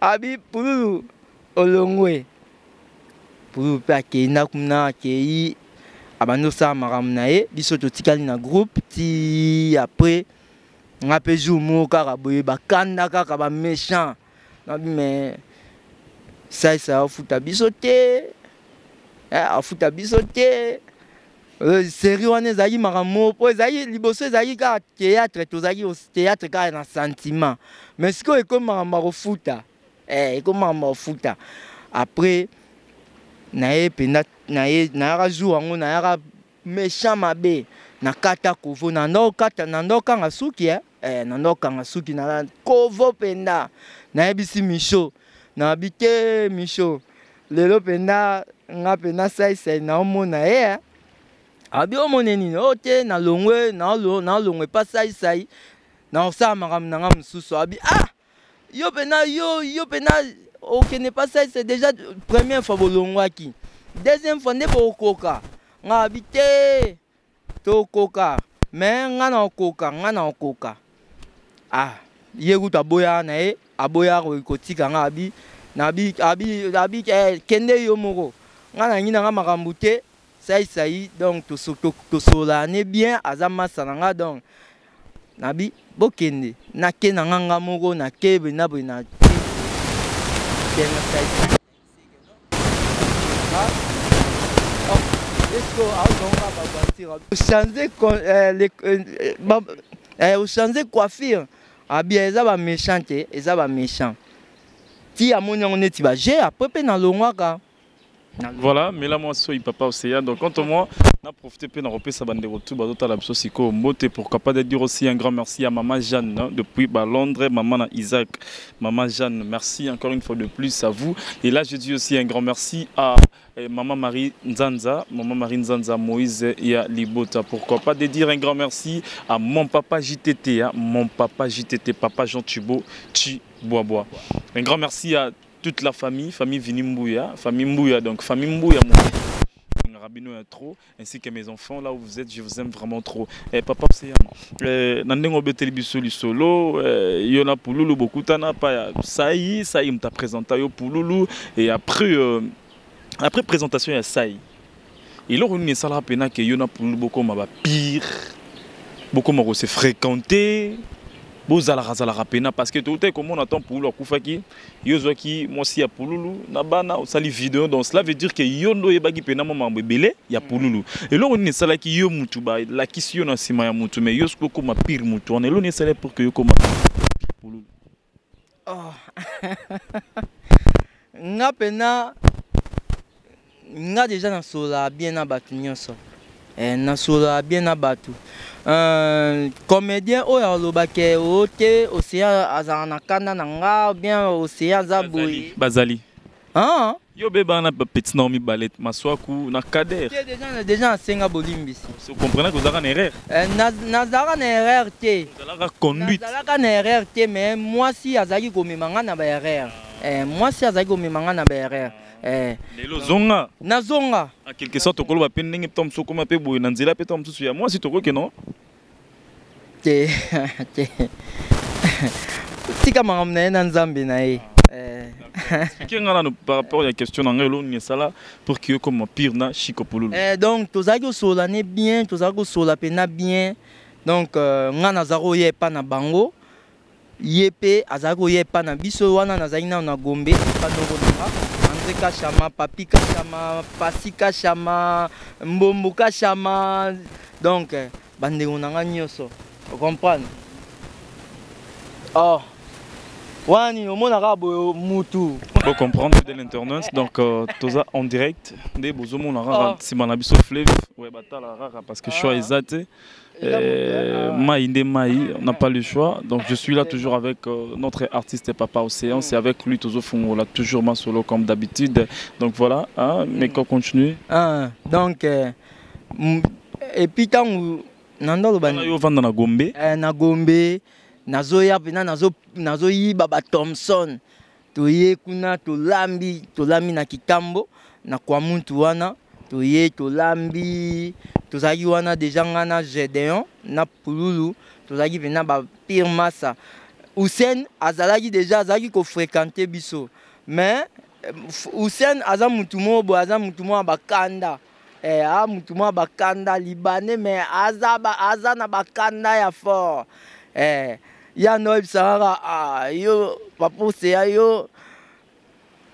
abi: "Pululu, olongwe." Pululu mpe akei kuna, akei, abandi kosala makambo na ye. Biso totikali na groupe ti après nga mpe jour moko kaka boye, bakanda kaka baméchant nabi, mais salisa afuta biso te, afuta biso te. Série wana ezalaki makambo moko, mpo ezalaki liboso, ezalaki kaka théâtre, tozalaki théâtre kaka na sentiment, mais sikoyo ekomi makambo ya kofuta, ekomi makambo ya kofuta. Après naye mpenza, naye, nayaka jour yango, nayaka méchant mabe, nakata kovo, nanda okata, nanda okanga suki, eh, nanda okanga suki na kovo mpenza. Nayebisi Micho, nayebi te, Micho, lelo mpenza nga mpenza saisai naomona ye, eh. Abi: "Omone nini?" "O te, nalongwe, naolongwe epa saisai, naosala makambo na nga mosusu." Abi: "Ah, yo mpenza, yo mpenza okende pa saisai? Déjà première fois bolongwaki, deuxième fois nde bokokoka?" Nga abi: "Te, tokoka, me nga na okoka, nga na okoka." Ah, ye kutu aboyaka na ye, aboyaka kotika nga. Abi nabi, abi: "Eh, kende yo moko, nga nangi na nga makambo te." Saisai, donc tosololaka ne bien, aza masa na nga. Donc nabi: "Bokende." Nake na nga, nga moko nake na boye na tenga saisai. Est-ce que azonga bavoiture ochange, ochange coiffure? Abia eza baméchant te, eza baméchant. Ti amoni yango neti baje, après mpe nalongwaka. Voilà, mais là moi soy Papa Océan. Donc quant à moi, na profité pe na repesa bandeko tout bazotala biso siko mbote. Pourquoi pas de dire aussi un grand merci à maman Jeanne, hein, depuis bah, Londres, maman na Isaac, maman Jeanne, merci encore une fois de plus à vous. Et là je dis aussi un grand merci à maman Marie Nzanza, maman Marie Nzanza Moïse et à Libota. Pourquoi pas de dire un grand merci à mon papa JTT, hein, mon papa JTT, papa Jean Thibault Chiboaboa. Un grand merci à toute la famille, famille Vini Mbouya, famille Mbouya, donc famille Mbouya, mon Rabino ya trop, ainsi que mes enfants, là où vous êtes, je vous aime vraiment trop. Eh, papa, c'est na ndenge obeteli biso lisolo, yo na Pululu bokutana pa ya Sai, Sai mta présenta yo Pululu, et après après présentation ya Sai, eloko nini esalaka mpena ke yo na Pululu bokoma ba pire, bokoma ko se fréquenter, bozalaka zalaka pena? Parce que toutai komona ntan Pululu akufaki, yo ozwaki mwasi ya Pululu na bana, osali video. Donc cela veut dire que yo nde oyebaki mpena mwa makambo ebele ya Pululu. Eloko nini esalaki yo mutu balakisi yo na nsima ya mutu, mais yo soki okóma pire mutu wana, eloko nini esalaki pour que yo kóma pire Pululu? Oh. Nga mpena, nga déjà nasololaka bien na bato nyonso, nasololaka bien na bato. Comédien oyo alobaka o te Océan azalaka na kanda na nga, bien Océan aza boye. Bazali. Ah? Yo bebana na bapeti na yo mibale, Maswaku na Kader. Te, déjà nasenga bolimbisi. Comprenant que ozalaka na erreur. Nazalaka na erreur te. Ozalaka conduite. Nazalaka na erreur te, mais mwasi azalaki komema nga na baerreur. Mwasi azalaki komema nga na baerreur. Lelo ozonga? Nazonga. En quelque sorte okoloba mpe ndenge ntango mosusu okoma mpe boye na nzela mpe ntango mosusu ya mwasi, tokoki non? Te te, tika makambo na ye na Nzambe na ye. Explique nga nano par rapport ya question na ngai, eloko nini esala pour que yo koma pire na Chiko Pululu? Donc tozalaki kosolola ne bien, tozalaki kosolola mpena bien. Donc nga nazalaki koya epa na bango, ye mpe azalaki koya epa na biso. Wana nazalaki nano na Gombe, epa noko na nga André Kachama, Papi Kachama, Pasi Kachama, Mbombo Kachama, donc bandeko na nga nyonso, ocomprendre. Oh, wana nini omonaka boye mutu. Bo comprendre de l'internet. Donc toza en direct nde bozomona kaka nsima na biso fleuve. Ouais, batala kaka parce que choix eza te. Mai nde mai, on n'a pas le choix. Donc je suis là toujours avec notre artiste Papa Océan. C'est avec lui tozofungola toujours masolo comme d'habitude. Donc voilà, hein, mais qu'on continue. Ah, donc et puis ntango nandoloba Wana yo ovanda na Gombe. Na Gombe, nazoya mpena, nazoyiba bathomson, toye kuna, tolambi, tolambi na kitambo na kwa muntu wana, toye tolambi, tozalaki wana déjà nga na Gédéon na Pululu, tozalaki mpena bapire masa. Hussein azalaki déjà, azalaki kofréquente biso, mais Hussein aza mutu moko boye, aza mutu moko ya bakanda, a mutu moko ya bakanda libanais, mais aza na bakanda ya fort. Ya ndo oyebisa kaka: "Ah, yo Papa Oseya, yo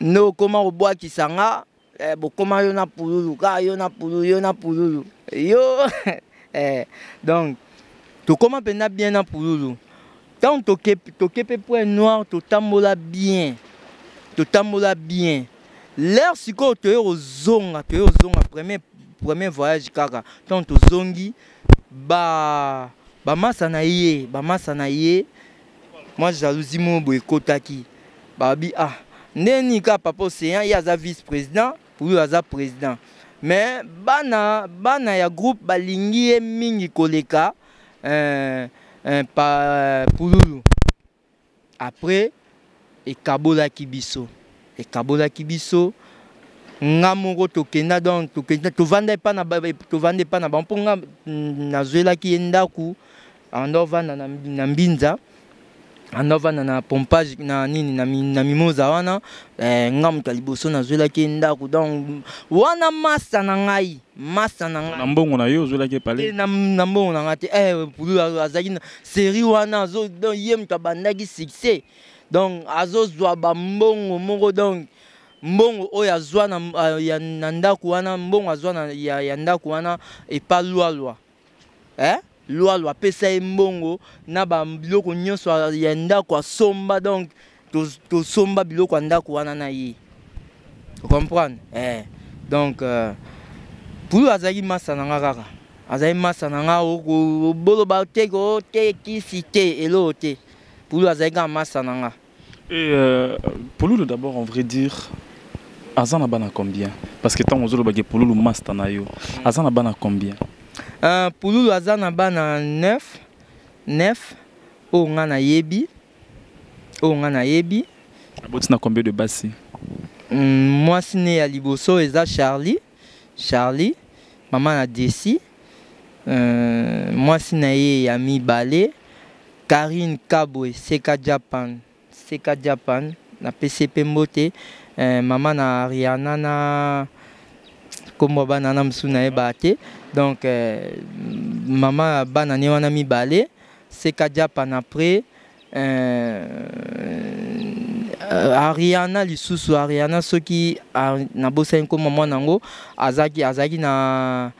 nde okóma kobwakisa nga, bokóma yo na Pululu kaka, yo na Pululu, yo na Pululu, yo." Donc tokóma mpenza bien na Pululu. Ntango toke mpe Point Noir, totambola bien, totambola bien. L'heure sikoyo toye kozonga, toye kozonga premier voyage kaka, ntango tozongi, ba bamasa na ye, bamasa na ye, mwa jalousie moko boye ekotaki. Babi: "Ah, ndeni kaka Papa Océan, ye aza vice président, Pululu aza président, mais bana ya groupe balingi ye mingi koleka pa Pululu." Après ekabolaki biso, ekabolaki biso. Nga moko tokenda, donc tokenda, tovanda epa na bango, mpo nga nazwelaki ye ndako anda ovanda na Mbinza, anda ovanda na Pompage, na nini, na Mimoza wana. Nga moto ya liboso nazwelaki ye ndako. Donc wana masa na ngai, masa na ngai. Na mbongo na yo ozwelaki epale? Na mbongo na ngai te. Pulu azalaki na série wana, donc ye moto abandaki succès, donc azozwa bambongo moko. Donc mbongo oyo azwa na ndako wana, mbongo azwa ya ndako wana epa Lwalwa, eh? Lwalo apesa ye mbongo na babiloko nyonso ya ndako asomba. Donc tosomba biloko ya ndako wana na ye, comprendre? Eh. Donc Pululu azalaki masa na nga kaka, azalaki masa na nga. Boloba te ko te kisi te, eloko te. Pululu azalaki kaka masa na nga. Et Pululu d'abord, en vrai dire, aza na bana combien? Parce que ntango ozolobaki Pululu master na yo, aza na bana combien? Pululu aza na bana 9, 9 oyo nga nayebi, oyo nga nayebi. Aboti na combien de basi? Mwasi ne ya liboso eza Charlie, Charlie mama na Desi. Mwasi na ye ya mibale, Karine Kabwe Seka Japan, Seka Japan, napesi ye mpe mbote. Mama na Ariana na nkombo ya bana na mosusu nayebaka te. Donc mama ya bana ne wana mibale, Seka Japan. Après Ariana lisusu, Ariana soki nabosani nkombo mwana yango, azalaki na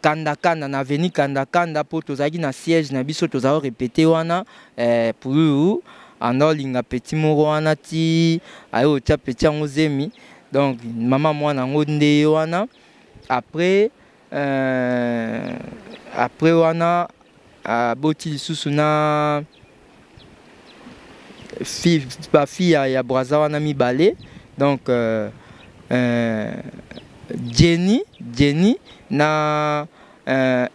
Kandakanda, na avenue Kandakanda, mpo tozalaki na siège na biso, tozala répéter wana. Pululu anda olinga petit moko wana ti aye otya petit yango zemi. Donc mama mwana yango nde ye wana. Après wana aboti lisusu na bafille ya Braza wana mibale. Donc Jenny, Jenny na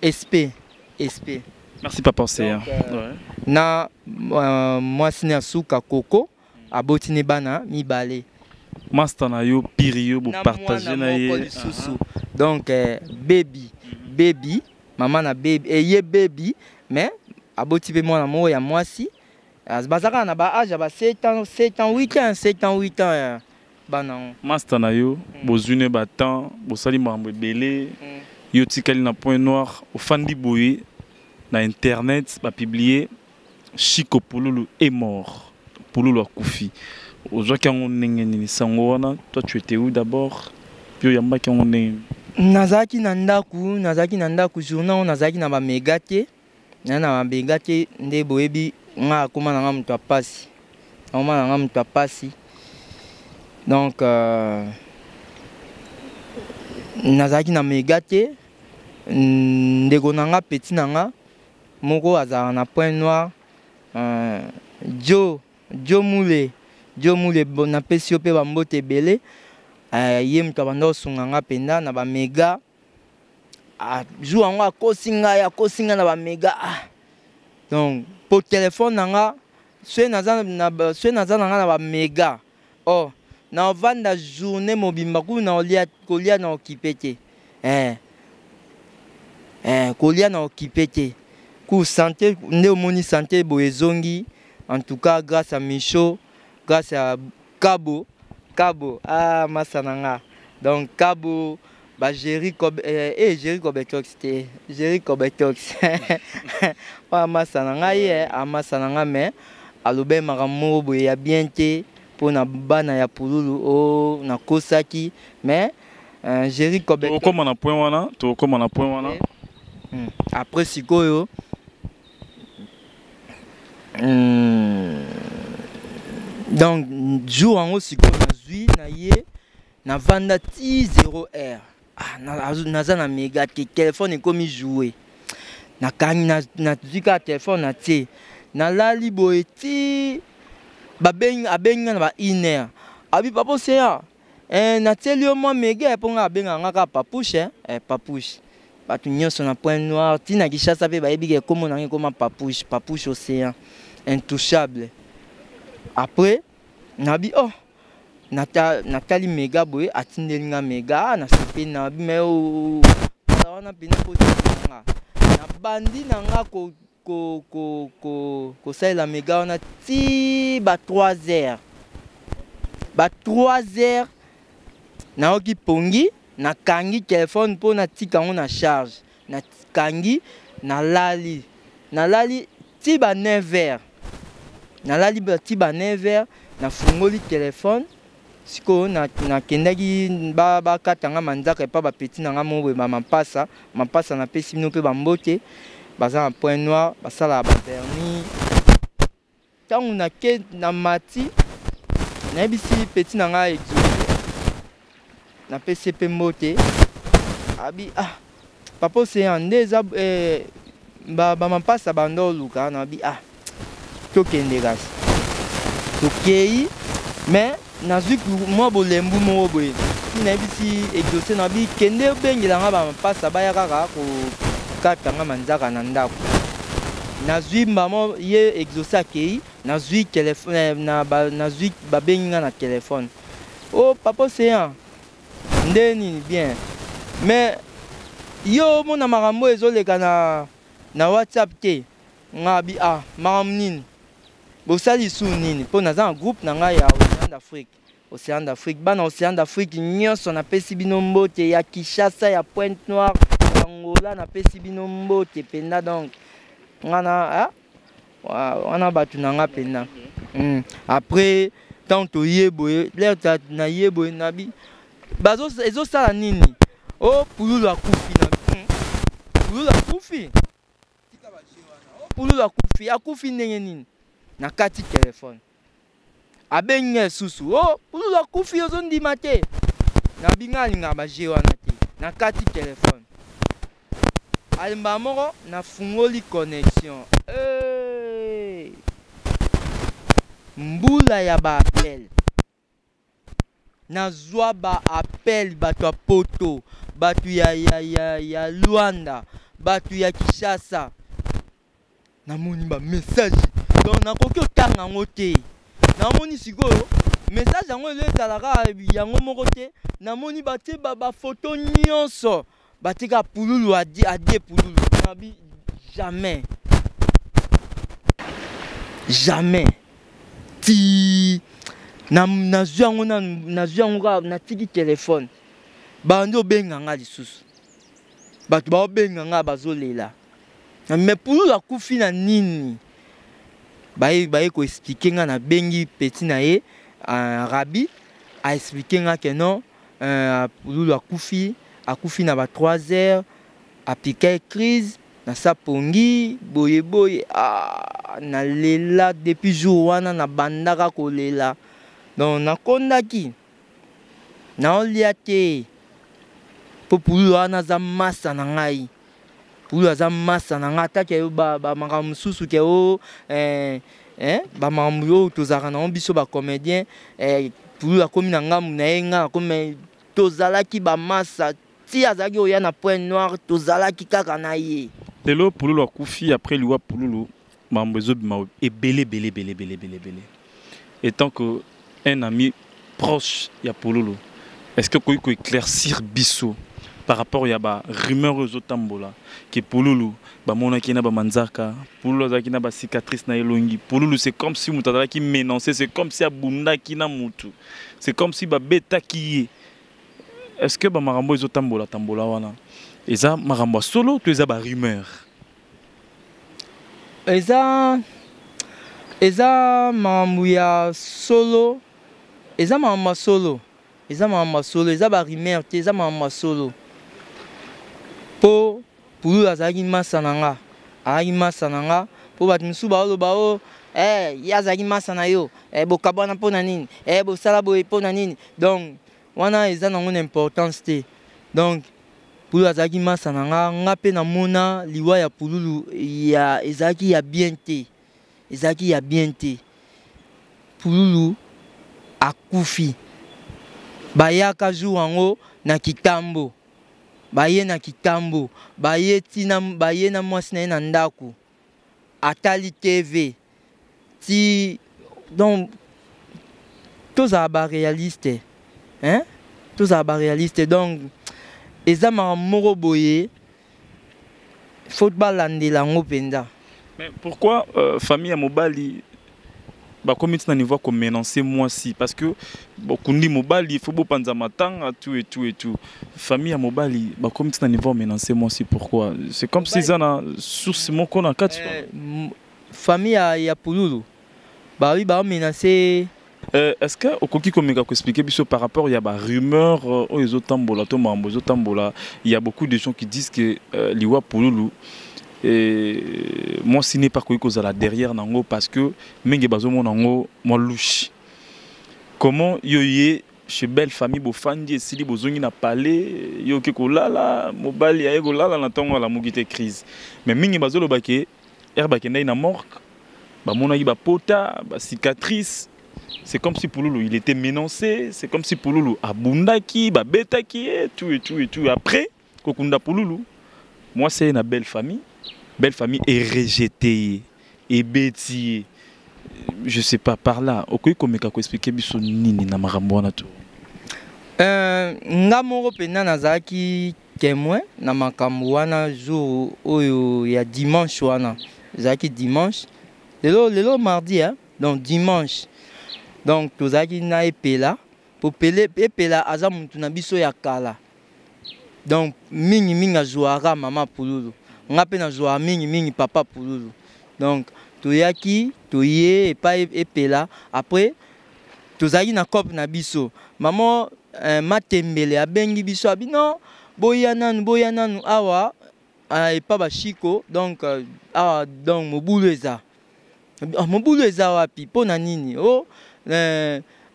SP, SP. Merci papa Océan. Donc, na mwasi ne asuka, Koko, aboti ne bana mibale. Master na yo piri, yo bopartage na ye. Lisusu, donc baby, baby, mama na baby, ye baby, mais aboti mpe mwana moko ya mwasi. Baza kaka na baage ya ba 7 ans, 7 ans, 8 ans, 7 ans, 8 ans ya bana yango. Master na yo, bozwi ne batemps, bosali makambo ebele. Yo tikali na Point Noir, ofandi boye na internet, bapublier "Chico Pululu est mort", Pululu akufi. Ozwaki yango ndenge nini, sango wana? Toi, tu étais où d'abord? Puis oyambaki yango ndenge nini? Nazalaki na ndako, nazalaki na ndako. Journal oyo nazalaki na baméga te, na baméga te. Nde boyebi nga, akóma na nga moto ya pasi, akóma na nga moto ya pasi. Donc nazalaki na méga te. Ndeko na nga, petit na nga moko azalaka na Point Noir, Jo, Jo Mule, Jo Mule, napesi yo mpe bambote ebele. Ye moto abanda kosunga nga mpenza na baméga. Jour yango akosi ngai, akosi ngai na baméga. Ah. Donc po telefone na nga, soki naza na nga na baméga, oh, na ovanda journée mobimba kuna na olia, kolia na okipe te. Kolia na okipe te. Ku santé nde omoni, santé boye ezongi. En tout cas grâce à Micho, grâce à Kabo, Kabo, ah, masa na nga. Donc Kabo bagéri Kob, Géri Kobetox te, Géri Kobetox oyo amasa na ngai ye, amasa na nga, mais alobi makambo moko boye ya bien te mpona bana ya Pululu oyo nakosaki. Mais Géri Kobetox. Tokóma na point wana, tokóma na point wana. Après sikoyo, donc jour yango sikoyo nazwi na ye, navanda ti 0 heure. Ah, naza na méga te, telefone ekomi joue, nakangi, nazwi kaka telefone, natie, nalali boye ti abengi nga na ba 1 heure, abi: "Papa Océan, natieli yo mwa méga." Mpo nga abengaka nga kaka Papouche, Papouche. Bato nyonso na Point Noir, ntina Kinshasa mpe bayebi ke kombo na nga ekoma Papouche, Papouche Océan intouchable. Après nabi: "Oh." Natali méga boye, atindeli nga méga, nasepeli na bi. Mais kala wana mpena kotinda nga, nabandi na nga kosalela méga wana ti ba 3 heures. Ba 3 heures nayoki pongi, nakangi telefone mpo natika yango na charge. Nakangi, nalali, nalali ti ba 9 heures. Nalali ti ba 9 heures, nafungoli telefone sikoyo. Nakendaki bakata nga manzaka epa bapeti na nga moko boye, bamampasa, mampasa, napesi bino mpe bambote. Baza na Point Noir, basalaka bavernis. Ntango nake na mati, nayebisi petit na ngai Exaucé, napesi ye mpe mbote. Abi: "Ah, papa Océan, nde eza bamampasa banda oluka." Nabi: "Ah, tokende." Kasi tokei, mais nazwi mwa bolembu moko boye. Ti nayebisi Exaucé, nabi: "Kende obengela nga bamampasa, baya kaka kokata nga manzaka na ndako." Nazwi mbamo ye Exaucé akei, nazwi telefone na nazwi, babengi nga na telefone: "O oh, papa Océan, nde nini? Bien, mais yo omona makambo ezoleka na WhatsApp te?" Nga bi: "Ah, makambo nini? Bosali su nini?" Mpo naza na groupe na ngai ya Océan d'Afrique. Océan d'Afrique, bana Océan d'Afrique nyonso, napesi bino mbote, ya Kinshasa, ya Pointe Noire, ya Angola, napesi bino mbote mpenza. Donc nga na wana bato na nga mpenza. Après, ntango toye boye, l'heure naye boye, nabi ezosala nini? O Pululu akufi na Pululu akufi, Pululu akufi. Akufi ndenge nini? Na kati telefone abengi nga lisusu: "O Pululu akufi, ozondima te?" Nabi nga alingaka baje wana te. Na kati telefone alembaka moko, nafungoli connexion, hey! Mbula ya baappel nazwa, baappel, bato ya Poto, bato ya Luanda, bato ya Kinshasa. Namoni bamessage, donc nakoki otanga yango te. Namoni sikoyo message yango elo ezalaka yango moko te. Namoni batie bafoto nyonso, batika Pululu adie, adie Pululu. Nabi jamais, jamais. Ti nazwi yango, nazwi yango kaka, natiki telefone. Bandi obenga nga lisusu, bato baobenga nga, bazolela: "Mais Pululu akufi na nini?" Baye koexpliquer nga. Nabengi petit na ye Rabi, aexpliquer nga ke non, Pululu akufi, akufi na ba 3 heures, apika crise na sapongi boye boye. Ah, nalela. Depuis jour wana nabandaka kolela, donc nakondaki, naolia te, mpo Pululu wana aza masa na ngai. Pululu aza masa na ngai. Atake bamakambo mosusu ke o bamakambo oyo tozalaka nango biso bacomédien, Pululu akomi na ngambu na ye, ngai akomi. Tozalaki bamasa ti azalaki oya na Point Noir, tozalaki kaka na ye. Lelo Pululu akufi. Après liwa Pululu, makambo ezobima ebele ebele ebele ebele ebele ebele. Étant que un ami proche ya Pululu, est ce que okoki koéclaircir biso par rapport ya barumeur oyo ezotambola ke Pululu bamonaki na bamanzaka, Pululu azalaki na bacicatrice na elongi, Pululu, c'est comme si moto azalaki menacé, c'est comme si abundaki na mutu, c'est comme si babetaki ye? Est ce que bamakambo ezotambola tambola wana eza makambo ya solo to eza barumeur? Eza makambo ya solo, eza makambo ya solo, eza makambo ya solo, eza barumeur te, eza makambo ya solo. Mpo Pululu azalaki masa na nga, azalaki masa na nga. Mpo bato mosusu baoloba: "O ye azalaki masa na yo, bokabwana mpo na nini? Bosala boye mpo na nini?" Donc wana eza nango na importance te. Donc Pululu azalaki masa na nga. Nga mpe namona liwa ya Pululu ya ezalaki ya bien te, ezalaki ya bien te. Pululu akufi, bayaka jour yango na Kitambo, baye na Kitambo, baye ntina, baye na mwasi na ye na ndako, atali TV ti. Donc tozala baréaliste, hein? Tozala baréaliste. Donc eza makambo moko boye, faut balandela yango mpenza. Mais pourquoi famille ya mobali bakomi ntina niveau ya komenacer mwasi? Parce que bokundi mobali, il faut bopanza matanga, tout et tout et tout. Famille ya mobali bakomi ntina niveau ya menacer mwasi, pourquoi? C'est comme si eza na source moko na kati. Famille ya Pululu babi baomenacer. Est-ce que okoki komeka koexpliquer biso par rapport ya barumeur oyo ezotambola to makambo ezotambola? Il y a beaucoup de gens qui disent que liwa Pululu Mwasi ne mpe akoki kozala derrière nango, parce que mingi bazomona yango mwa louche. Comment yo ye chez belle famille, bofandi, esili, bozongi na palais, yo oke kolala, mobali aye kolala na ntongo, alamuki te, crise? Mais mingi bazoloba ke ere bakendaki na morgue, bamonaki bapota, bacicatrice. C'est comme si Pululu, il était menacé, c'est comme si Pululu abundaki, babetaki ye, tout et tout et tout. Après kokunda Pululu, mwasi aye na belle famille, belle famille erejeté ye, ebeti ye. Je sais pas, par là okoki komeka koexpliquer biso nini na makambo wana to? Nga moko mpenza nazalaki témoin na makambo wana. Jour oyo ya dimanche wana, ezalaki dimanche, lelo mardi, hein? Donc dimanche, donc tozalaki na Epela, po pele Epela aza mutu na biso ya kala. Donc mingimingi azwaka mama Pululu, nga mpe nazwaka mingimingi papa Pululu. Donc toyaki, toye epai Epela. Après tozalaki na cope na biso, mama Matembele abengi biso, abi non, boya nanu, boya nanu awa epa bashiko. Donc awa, donc mobulu eza. Oh, mobulu eza wapi? Mpo na nini? O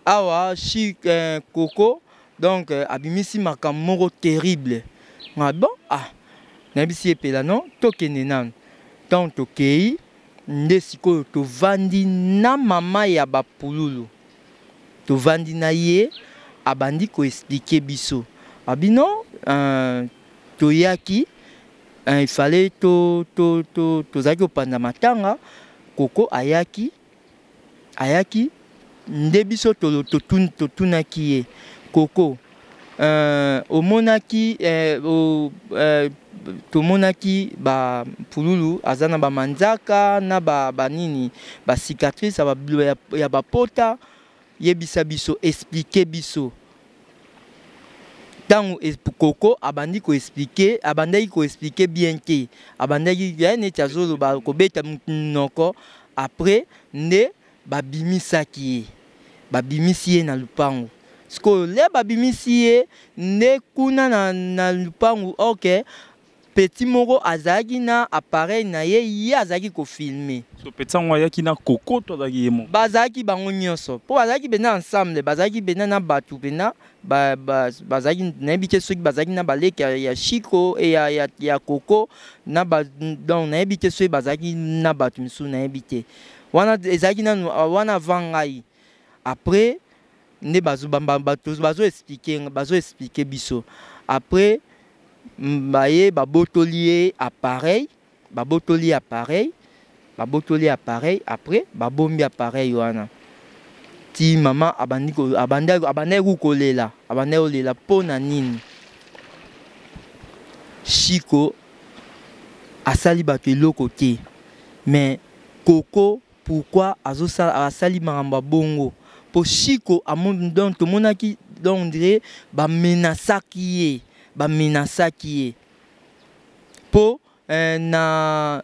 awa shi koko, donc abimisi makambo moko terrible. Nga bon, ah, nayebisi Epela non, tokende nanu. Ntango tokei nde sikoyo tovandi na mama ya bapululu, tovandi na ye, abandi koexpliquer biso, abi non, toyaki, il fallait to, to, to, tozalaki kopanza matanga. Koko ayaki nde biso totunaki ye: koko, omonaki, tomonaki bapululu aza na bamanzaka na banini, bacicatrice ya bapota, yebisa biso, explique biso. Ntango koko abandi koexpliquer, abandaki koexpliquer bien te, abandaki ya neti azoloba kobeta monoko. Après nde babimisaki ye, babimisi ye na lupango. Sikoyo le babimisi ye nde kuna na lupango, ok, petit moko azalaki na appareil na ye, ye azalaki kofilmer. So petit yango ayaki na koko to azalaki ye moko? Bazalaki bango nyonso, mpo bazalaki mpenza ensemble, bazalaki mpenza na bato mpenza bazalaki. Nayebi te soki bazalaki na baleki ya Shiko e ya koko na ba, donc nayebi te soki bazalaki na bato misusu, nayebi te. Wana ezalaki nanu wana avant ngai. Après nde bazo expliquer biso. Après baye babotoli ye appareil, babotoli appareil, babotoli appareil. Après babombi appareil wana ti mama abandaki kolela. Abandaki kolela mpo na nini? Shiko asali bato eloko te, mais koko pourquoi azosala, asali makambo ya bongo? Mpo Shiko, donc tomonaki, donc on dirait bamenasaki ye, bamenasaki ye mpo na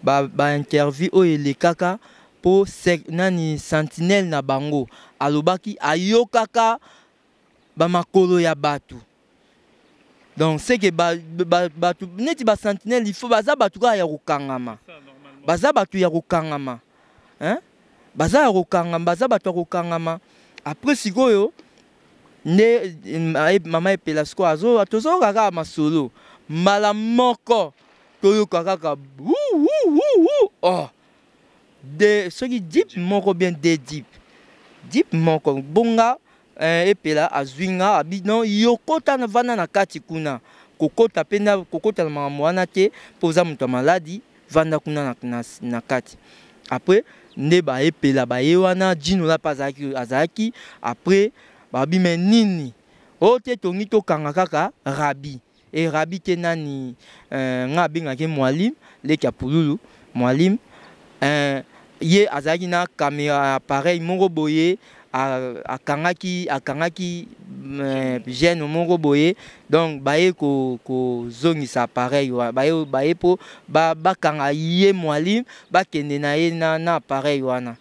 ba interview oyo elekaka, mpo nani, sentinelle na bango alobaki ayokaka bamakolo ya bato. Donc c'est que bato neti basentinelle, il faut baza bato kaka ya kokangama, baza bato ya kokangama, hein? Baza ya kokangama, baza bato ya kokangama. Après sikoyo nde mama Epela sikoyo tozoyoka kaka masolo, mbala moko toyoka kaka oh, de soki jeep moko bien, de jeep, jeep moko bonga. Epela azwi nga, abi non, yo kota, vanda na kati kuna, kokota mpe kokota na makambo wana te, mpo oza moto ya maladi, vanda kuna na kati. Après nde baepela baye wana, Jinola mpe azalaki. Après babi me nini oyo te, tongi tokanga kaka rabi e rabi te nani, nga abengaki Mwalim, leki ya Pululu, Mwalim. Ye azalaki na caméra, appareil moko boye, akangaki jeune moko boye. Donc baye kozongisa appareil, baye mpo bakanga ye Mwalim, bakende na ye na appareil wana.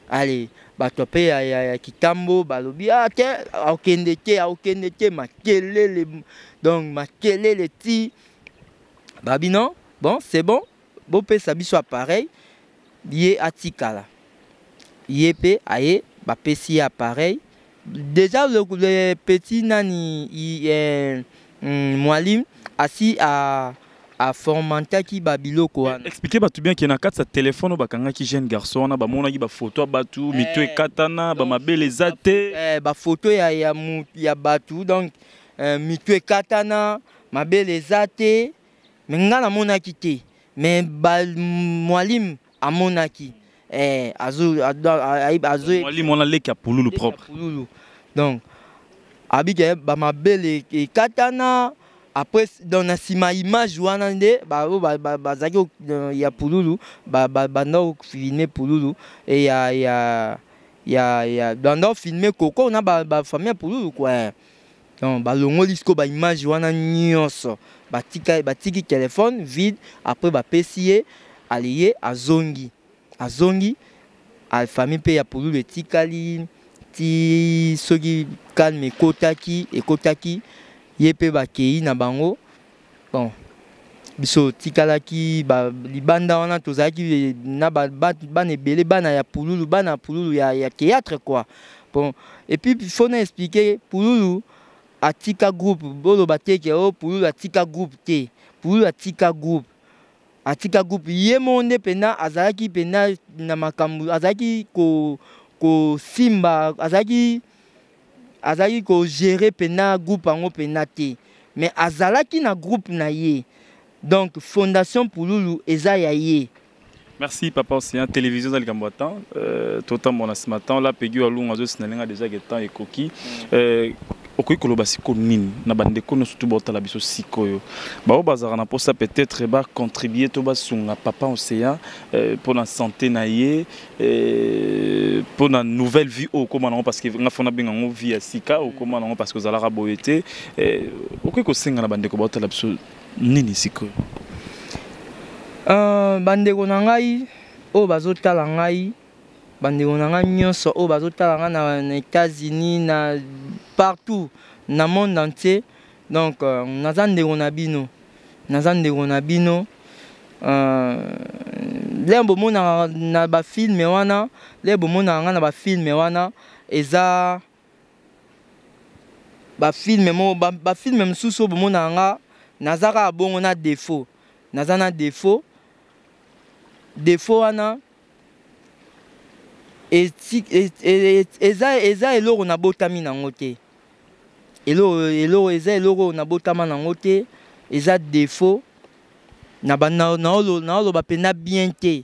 Ale bato mpe ya kitambo balobi ah te, akokende te, akokende te, makelele. Donc makelele ti babi non, bon, c'est bon, bopesa biso appareil, ye atikala. Ye mpe aye, bapesi ye appareil. Déjà le petit nani Mwalim asi aformataki babiloko wana. Expliquer bato bien ke na kati ya telefone oyo bakangaki jeune garçon wana, bamonaki bafoto ya bato, mito ekatana, bamabele eza te. Bafoto ya bato, donc mito ekatana, mabele eza te. Me nga namonaki te, mais Mwalim amonaki. Azo Mwalim wana leki ya Pululu propre. Pululu. Donc abike bamabele ekatana. Après, donc na nsima image wana nde oyo bazalaki ya Pululu, banda kofilmer Pululu e ya banda kofilmer koko na bafamille ya Pululu quoi. Donc balongoli sikoyo baimage wana nyonso, batiki telefone vide. Après bapesi ye, ale ye azongi, azongi. Famille mpe ya Pululu etikali ti soki calme ekotaki, ekotaki, ye mpe bakei na bango. Bon, biso tikalaki libanda wana, tozalaki na bana ebele, bana ya Pululu, bana ya Pululu ya théâtre quoi. Bon, et puis faut na expliquer, Pululu atika groupe, boloba te ke o Pululu atika groupe te. Pululu atika groupe, atika groupe, ye moko nde mpenza azalaki mpenza na makambo, azalaki kosimba, azalaki kogérer mpenza groupe yango mpenza te, mais azalaki na groupe na ye. Donc fondation Pululu eza ya ye. Merci papa Océan. Télévision za likambo temps totambola ce matin là, Peggy Alunga azo signaler déjà que temps ekoki. Okoki koloba sikoyo nini na bandeko nyonso to baotala biso sikoyo, bao bazalaka na mposa peut-être bacontribuer to basunga papa Océan mpona santé na ye, mpona nouvelle vie oyo okóma nango? Parce que nga fona benga yango vie ya sika okóma nango, parce que ozalaka boye te. Okoki kosenga na bandeko baotala biso nini sikoyo? Bandeko na ngai oyo bazotala ngai, bandeko na ngai nyonso oyo bazotala ngai na États-Unis, na partout na monde entier, donc naza ndeko na bino, naza ndeko na bino. Lere bomonaka na bafilms wana, lere bomonaka ngai na bafilms wana, eza bafilms moko, bafilms mosusu oyo bomonaka nga, naza kaka bongo na défaut, naza na défaut. Défaut wana eza eloko nabotami nango te, eloko eza eloko oyo nabotama nango te, eza défaut. Naoloba mpenza bien te,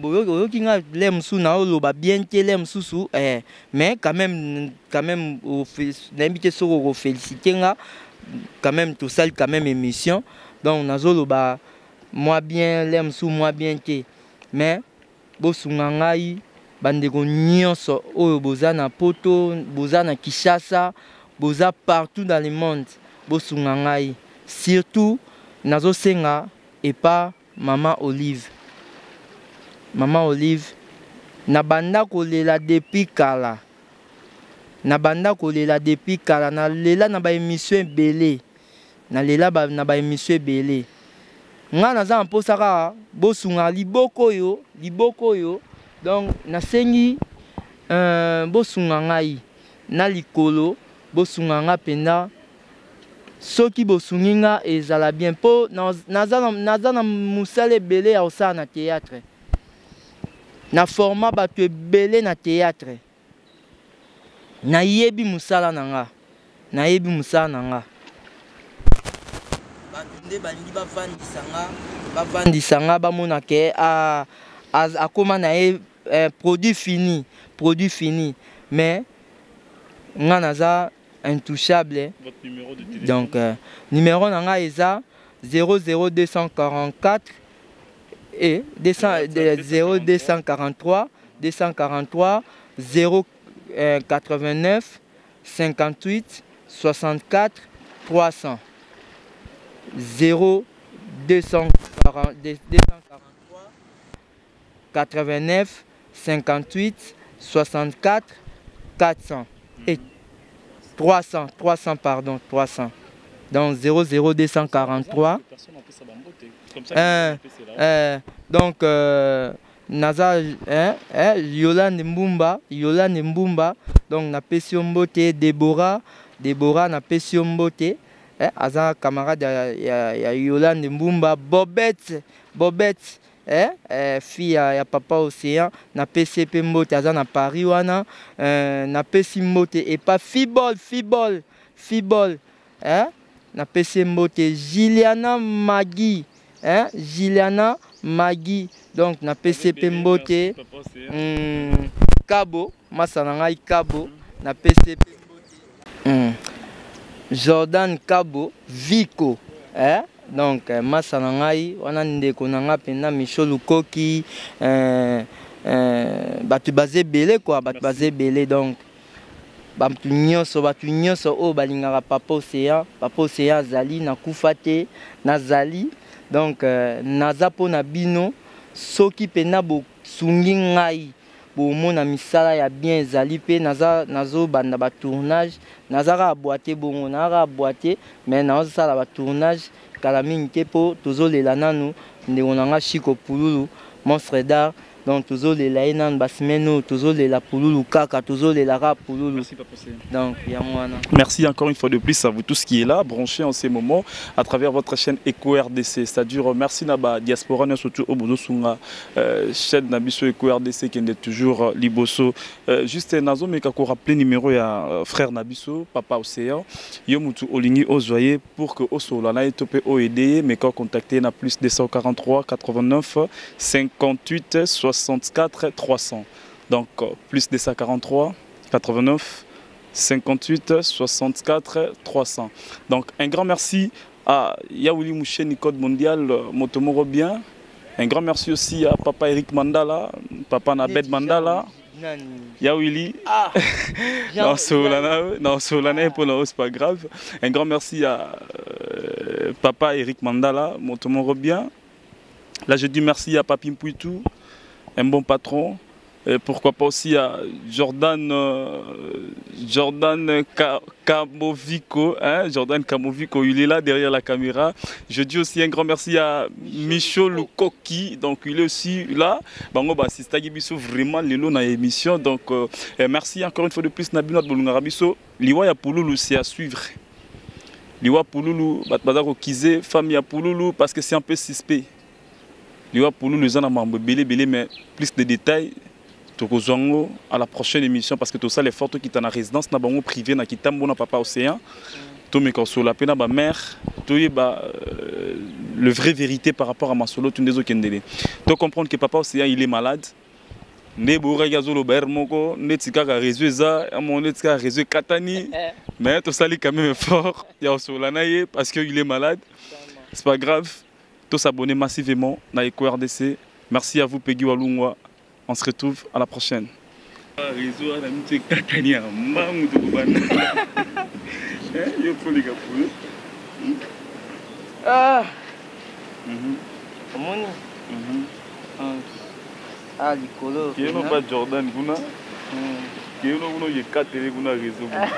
oyoki nga le mosusu naoloba bien te, le mosusu mais quand même nayebi te soki okoféliciter nga. Quand même tosali quand même émission, donc nazoloba mwa bien, le mosusu mwa bien te. Mais bosunga ngai, bandeko nyonso oyo boza na Poto, boza na Kinshasa, boza partout dans le monde, bosunga ngai. Surtout nazosenga epa mama Olive, mama Olive, nabanda kolela depuis kala, nabanda kolela depuis kala, nalela na baémission ebele, nalela na baémission ebele. Ngai naza na mposa kaka bosunga liboko oyo, liboko oyo. Donc nasengi bosunga ngai na likolo, bosunga nga mpenza. Soki bosungi nga, ezala bien, mpo naza na mosala ebele ya kosala na théâtre, na forma bato ebele na théâtre, nayebi mosala na nga, nayebi mosala na nga. Bato nde balingi bavandisa nga, bavandisa nga, bamona ke akóma na ye produit fini, produit fini, mais nga naza intouchable. Votre numéro de téléphone? Donc numéro na nga eza 00244 et 200, 0243 243 0 89 58 64 300, 0 240 243 89. 58 64 400 et 300 300 pardon 300 donc 00243. Donc naza hein, hein, Yolande Mbumba, Yolande Mbumba, donc napesi yo mbote. Deborah, Deborah, napesi yo mbote, eh, aza camarade ya Yolande Mbumba. Bobette, Bobette, eh, eh, fille ya papa Océan, napesi ye mpe mbote, aza na Paris wana. Napesi mbote epa Fibol, Fibol, Fibol, eh, napesi ye mbote. Juliana Magi, eh, Juliana Magi, donc napesi ye mpe mbote. Kabo masa na ngai Kabo, napesi ye mpe mbote. Jordan Kabo Vico, eh? Donc masa na ngai wana, ndeko na ngai mpenza Micho Lukoki, bato baza ebele quoi, bato baza ebele. Donc bato nyonso, bato nyonso oyo balingaka papa Océan, papa Océan azali, nakufa te, nazali. Donc naza mpo na bino. Soki mpenza bosungi ngai, bomona misala ya bien ezali mpe naza nazobanda batournage. Naza kaka boite bongo, naza kaka boite, mais nazosala batournage kala mingi te, mpo tozolela nanu ndeko na nga Chiko Pululu, monstre d'art. Donc tozolela ye nanu basemaine oyo, tozolela Pululu kaka, tozolela kaka Pululu. Merci, Papa Océan. Donc yango wana. Merci encore une fois de plus à vous tous qui est là, branchés en ces moments à travers votre chaîne Eco RDC. C'est-à-dire, merci na ba diaspora, surtout oyo bozosunga, chaîne na biso Eco RDC qui est toujours liboso. Juste nazo meka ko rappeler numéro ya frère na biso, Papa Océan. Yo mutu olingi ozwa ye pour que osolola na ye to pe o aider, mais quand contacter na plus 243 89 58 64 300. Donc plus 243 89 58 64 300. Donc un grand merci à Yaouli Moucheni Code Mondial, Motomoro bien. Un grand merci aussi à Papa Eric Mandala, Papa Nabed Mandala. Nani? Yaouli. Ah. Non, Solana, non, Solana, pour nous, c'est pas grave. Un grand merci à Papa Eric Mandala, Motomoro bien. Là, je dis merci à Papi Mpouitou, un bon patron. Et pourquoi pas aussi à Jordan Kamovico, hein, Jordan Kamovico, il est là derrière la caméra. Je dis aussi un grand merci à Micho Lukoki, donc il est aussi là. Bango ba assistaki biso vraiment lelo na émission. Donc merci encore une fois de plus na bino bolingaka biso. Liwa ya Pululu, c'est à suivre. Liwa Pululu, bato baza kokize famille ya Pululu parce que c'est un peu suspect. Liwa Pululu eza na mambo ebele ebele, mais plus de détails tokozwa yango à la prochaine émission, parce que tosala effort tokita na résidence na bango privé na Kitambo na papa Océan, tomeka kosola mpe na bamare, toyeba le vrai vérité par rapport à masolo tunde ezokendele. To comprendre que papa Océan, il est malade. Nde boyokaki azoloba ere moko neti kaka réseau eza amo, neti kaka réseau ekatani, mais tosali quand même effort ya kosola na ye parce que il est malade. C'est pas grave, tos'abonner massivement na Eco RDC. Merci à vous, Peggy Walungwa. On se retrouve à la prochaine. Réseau wana miti ekatani ya mbangu, tokobanda yo polika polo. Ah. Omoni ah likolo. Keyeno pa Jordan kuna, keyeno kuna, oyekatele kuna réseau kuna.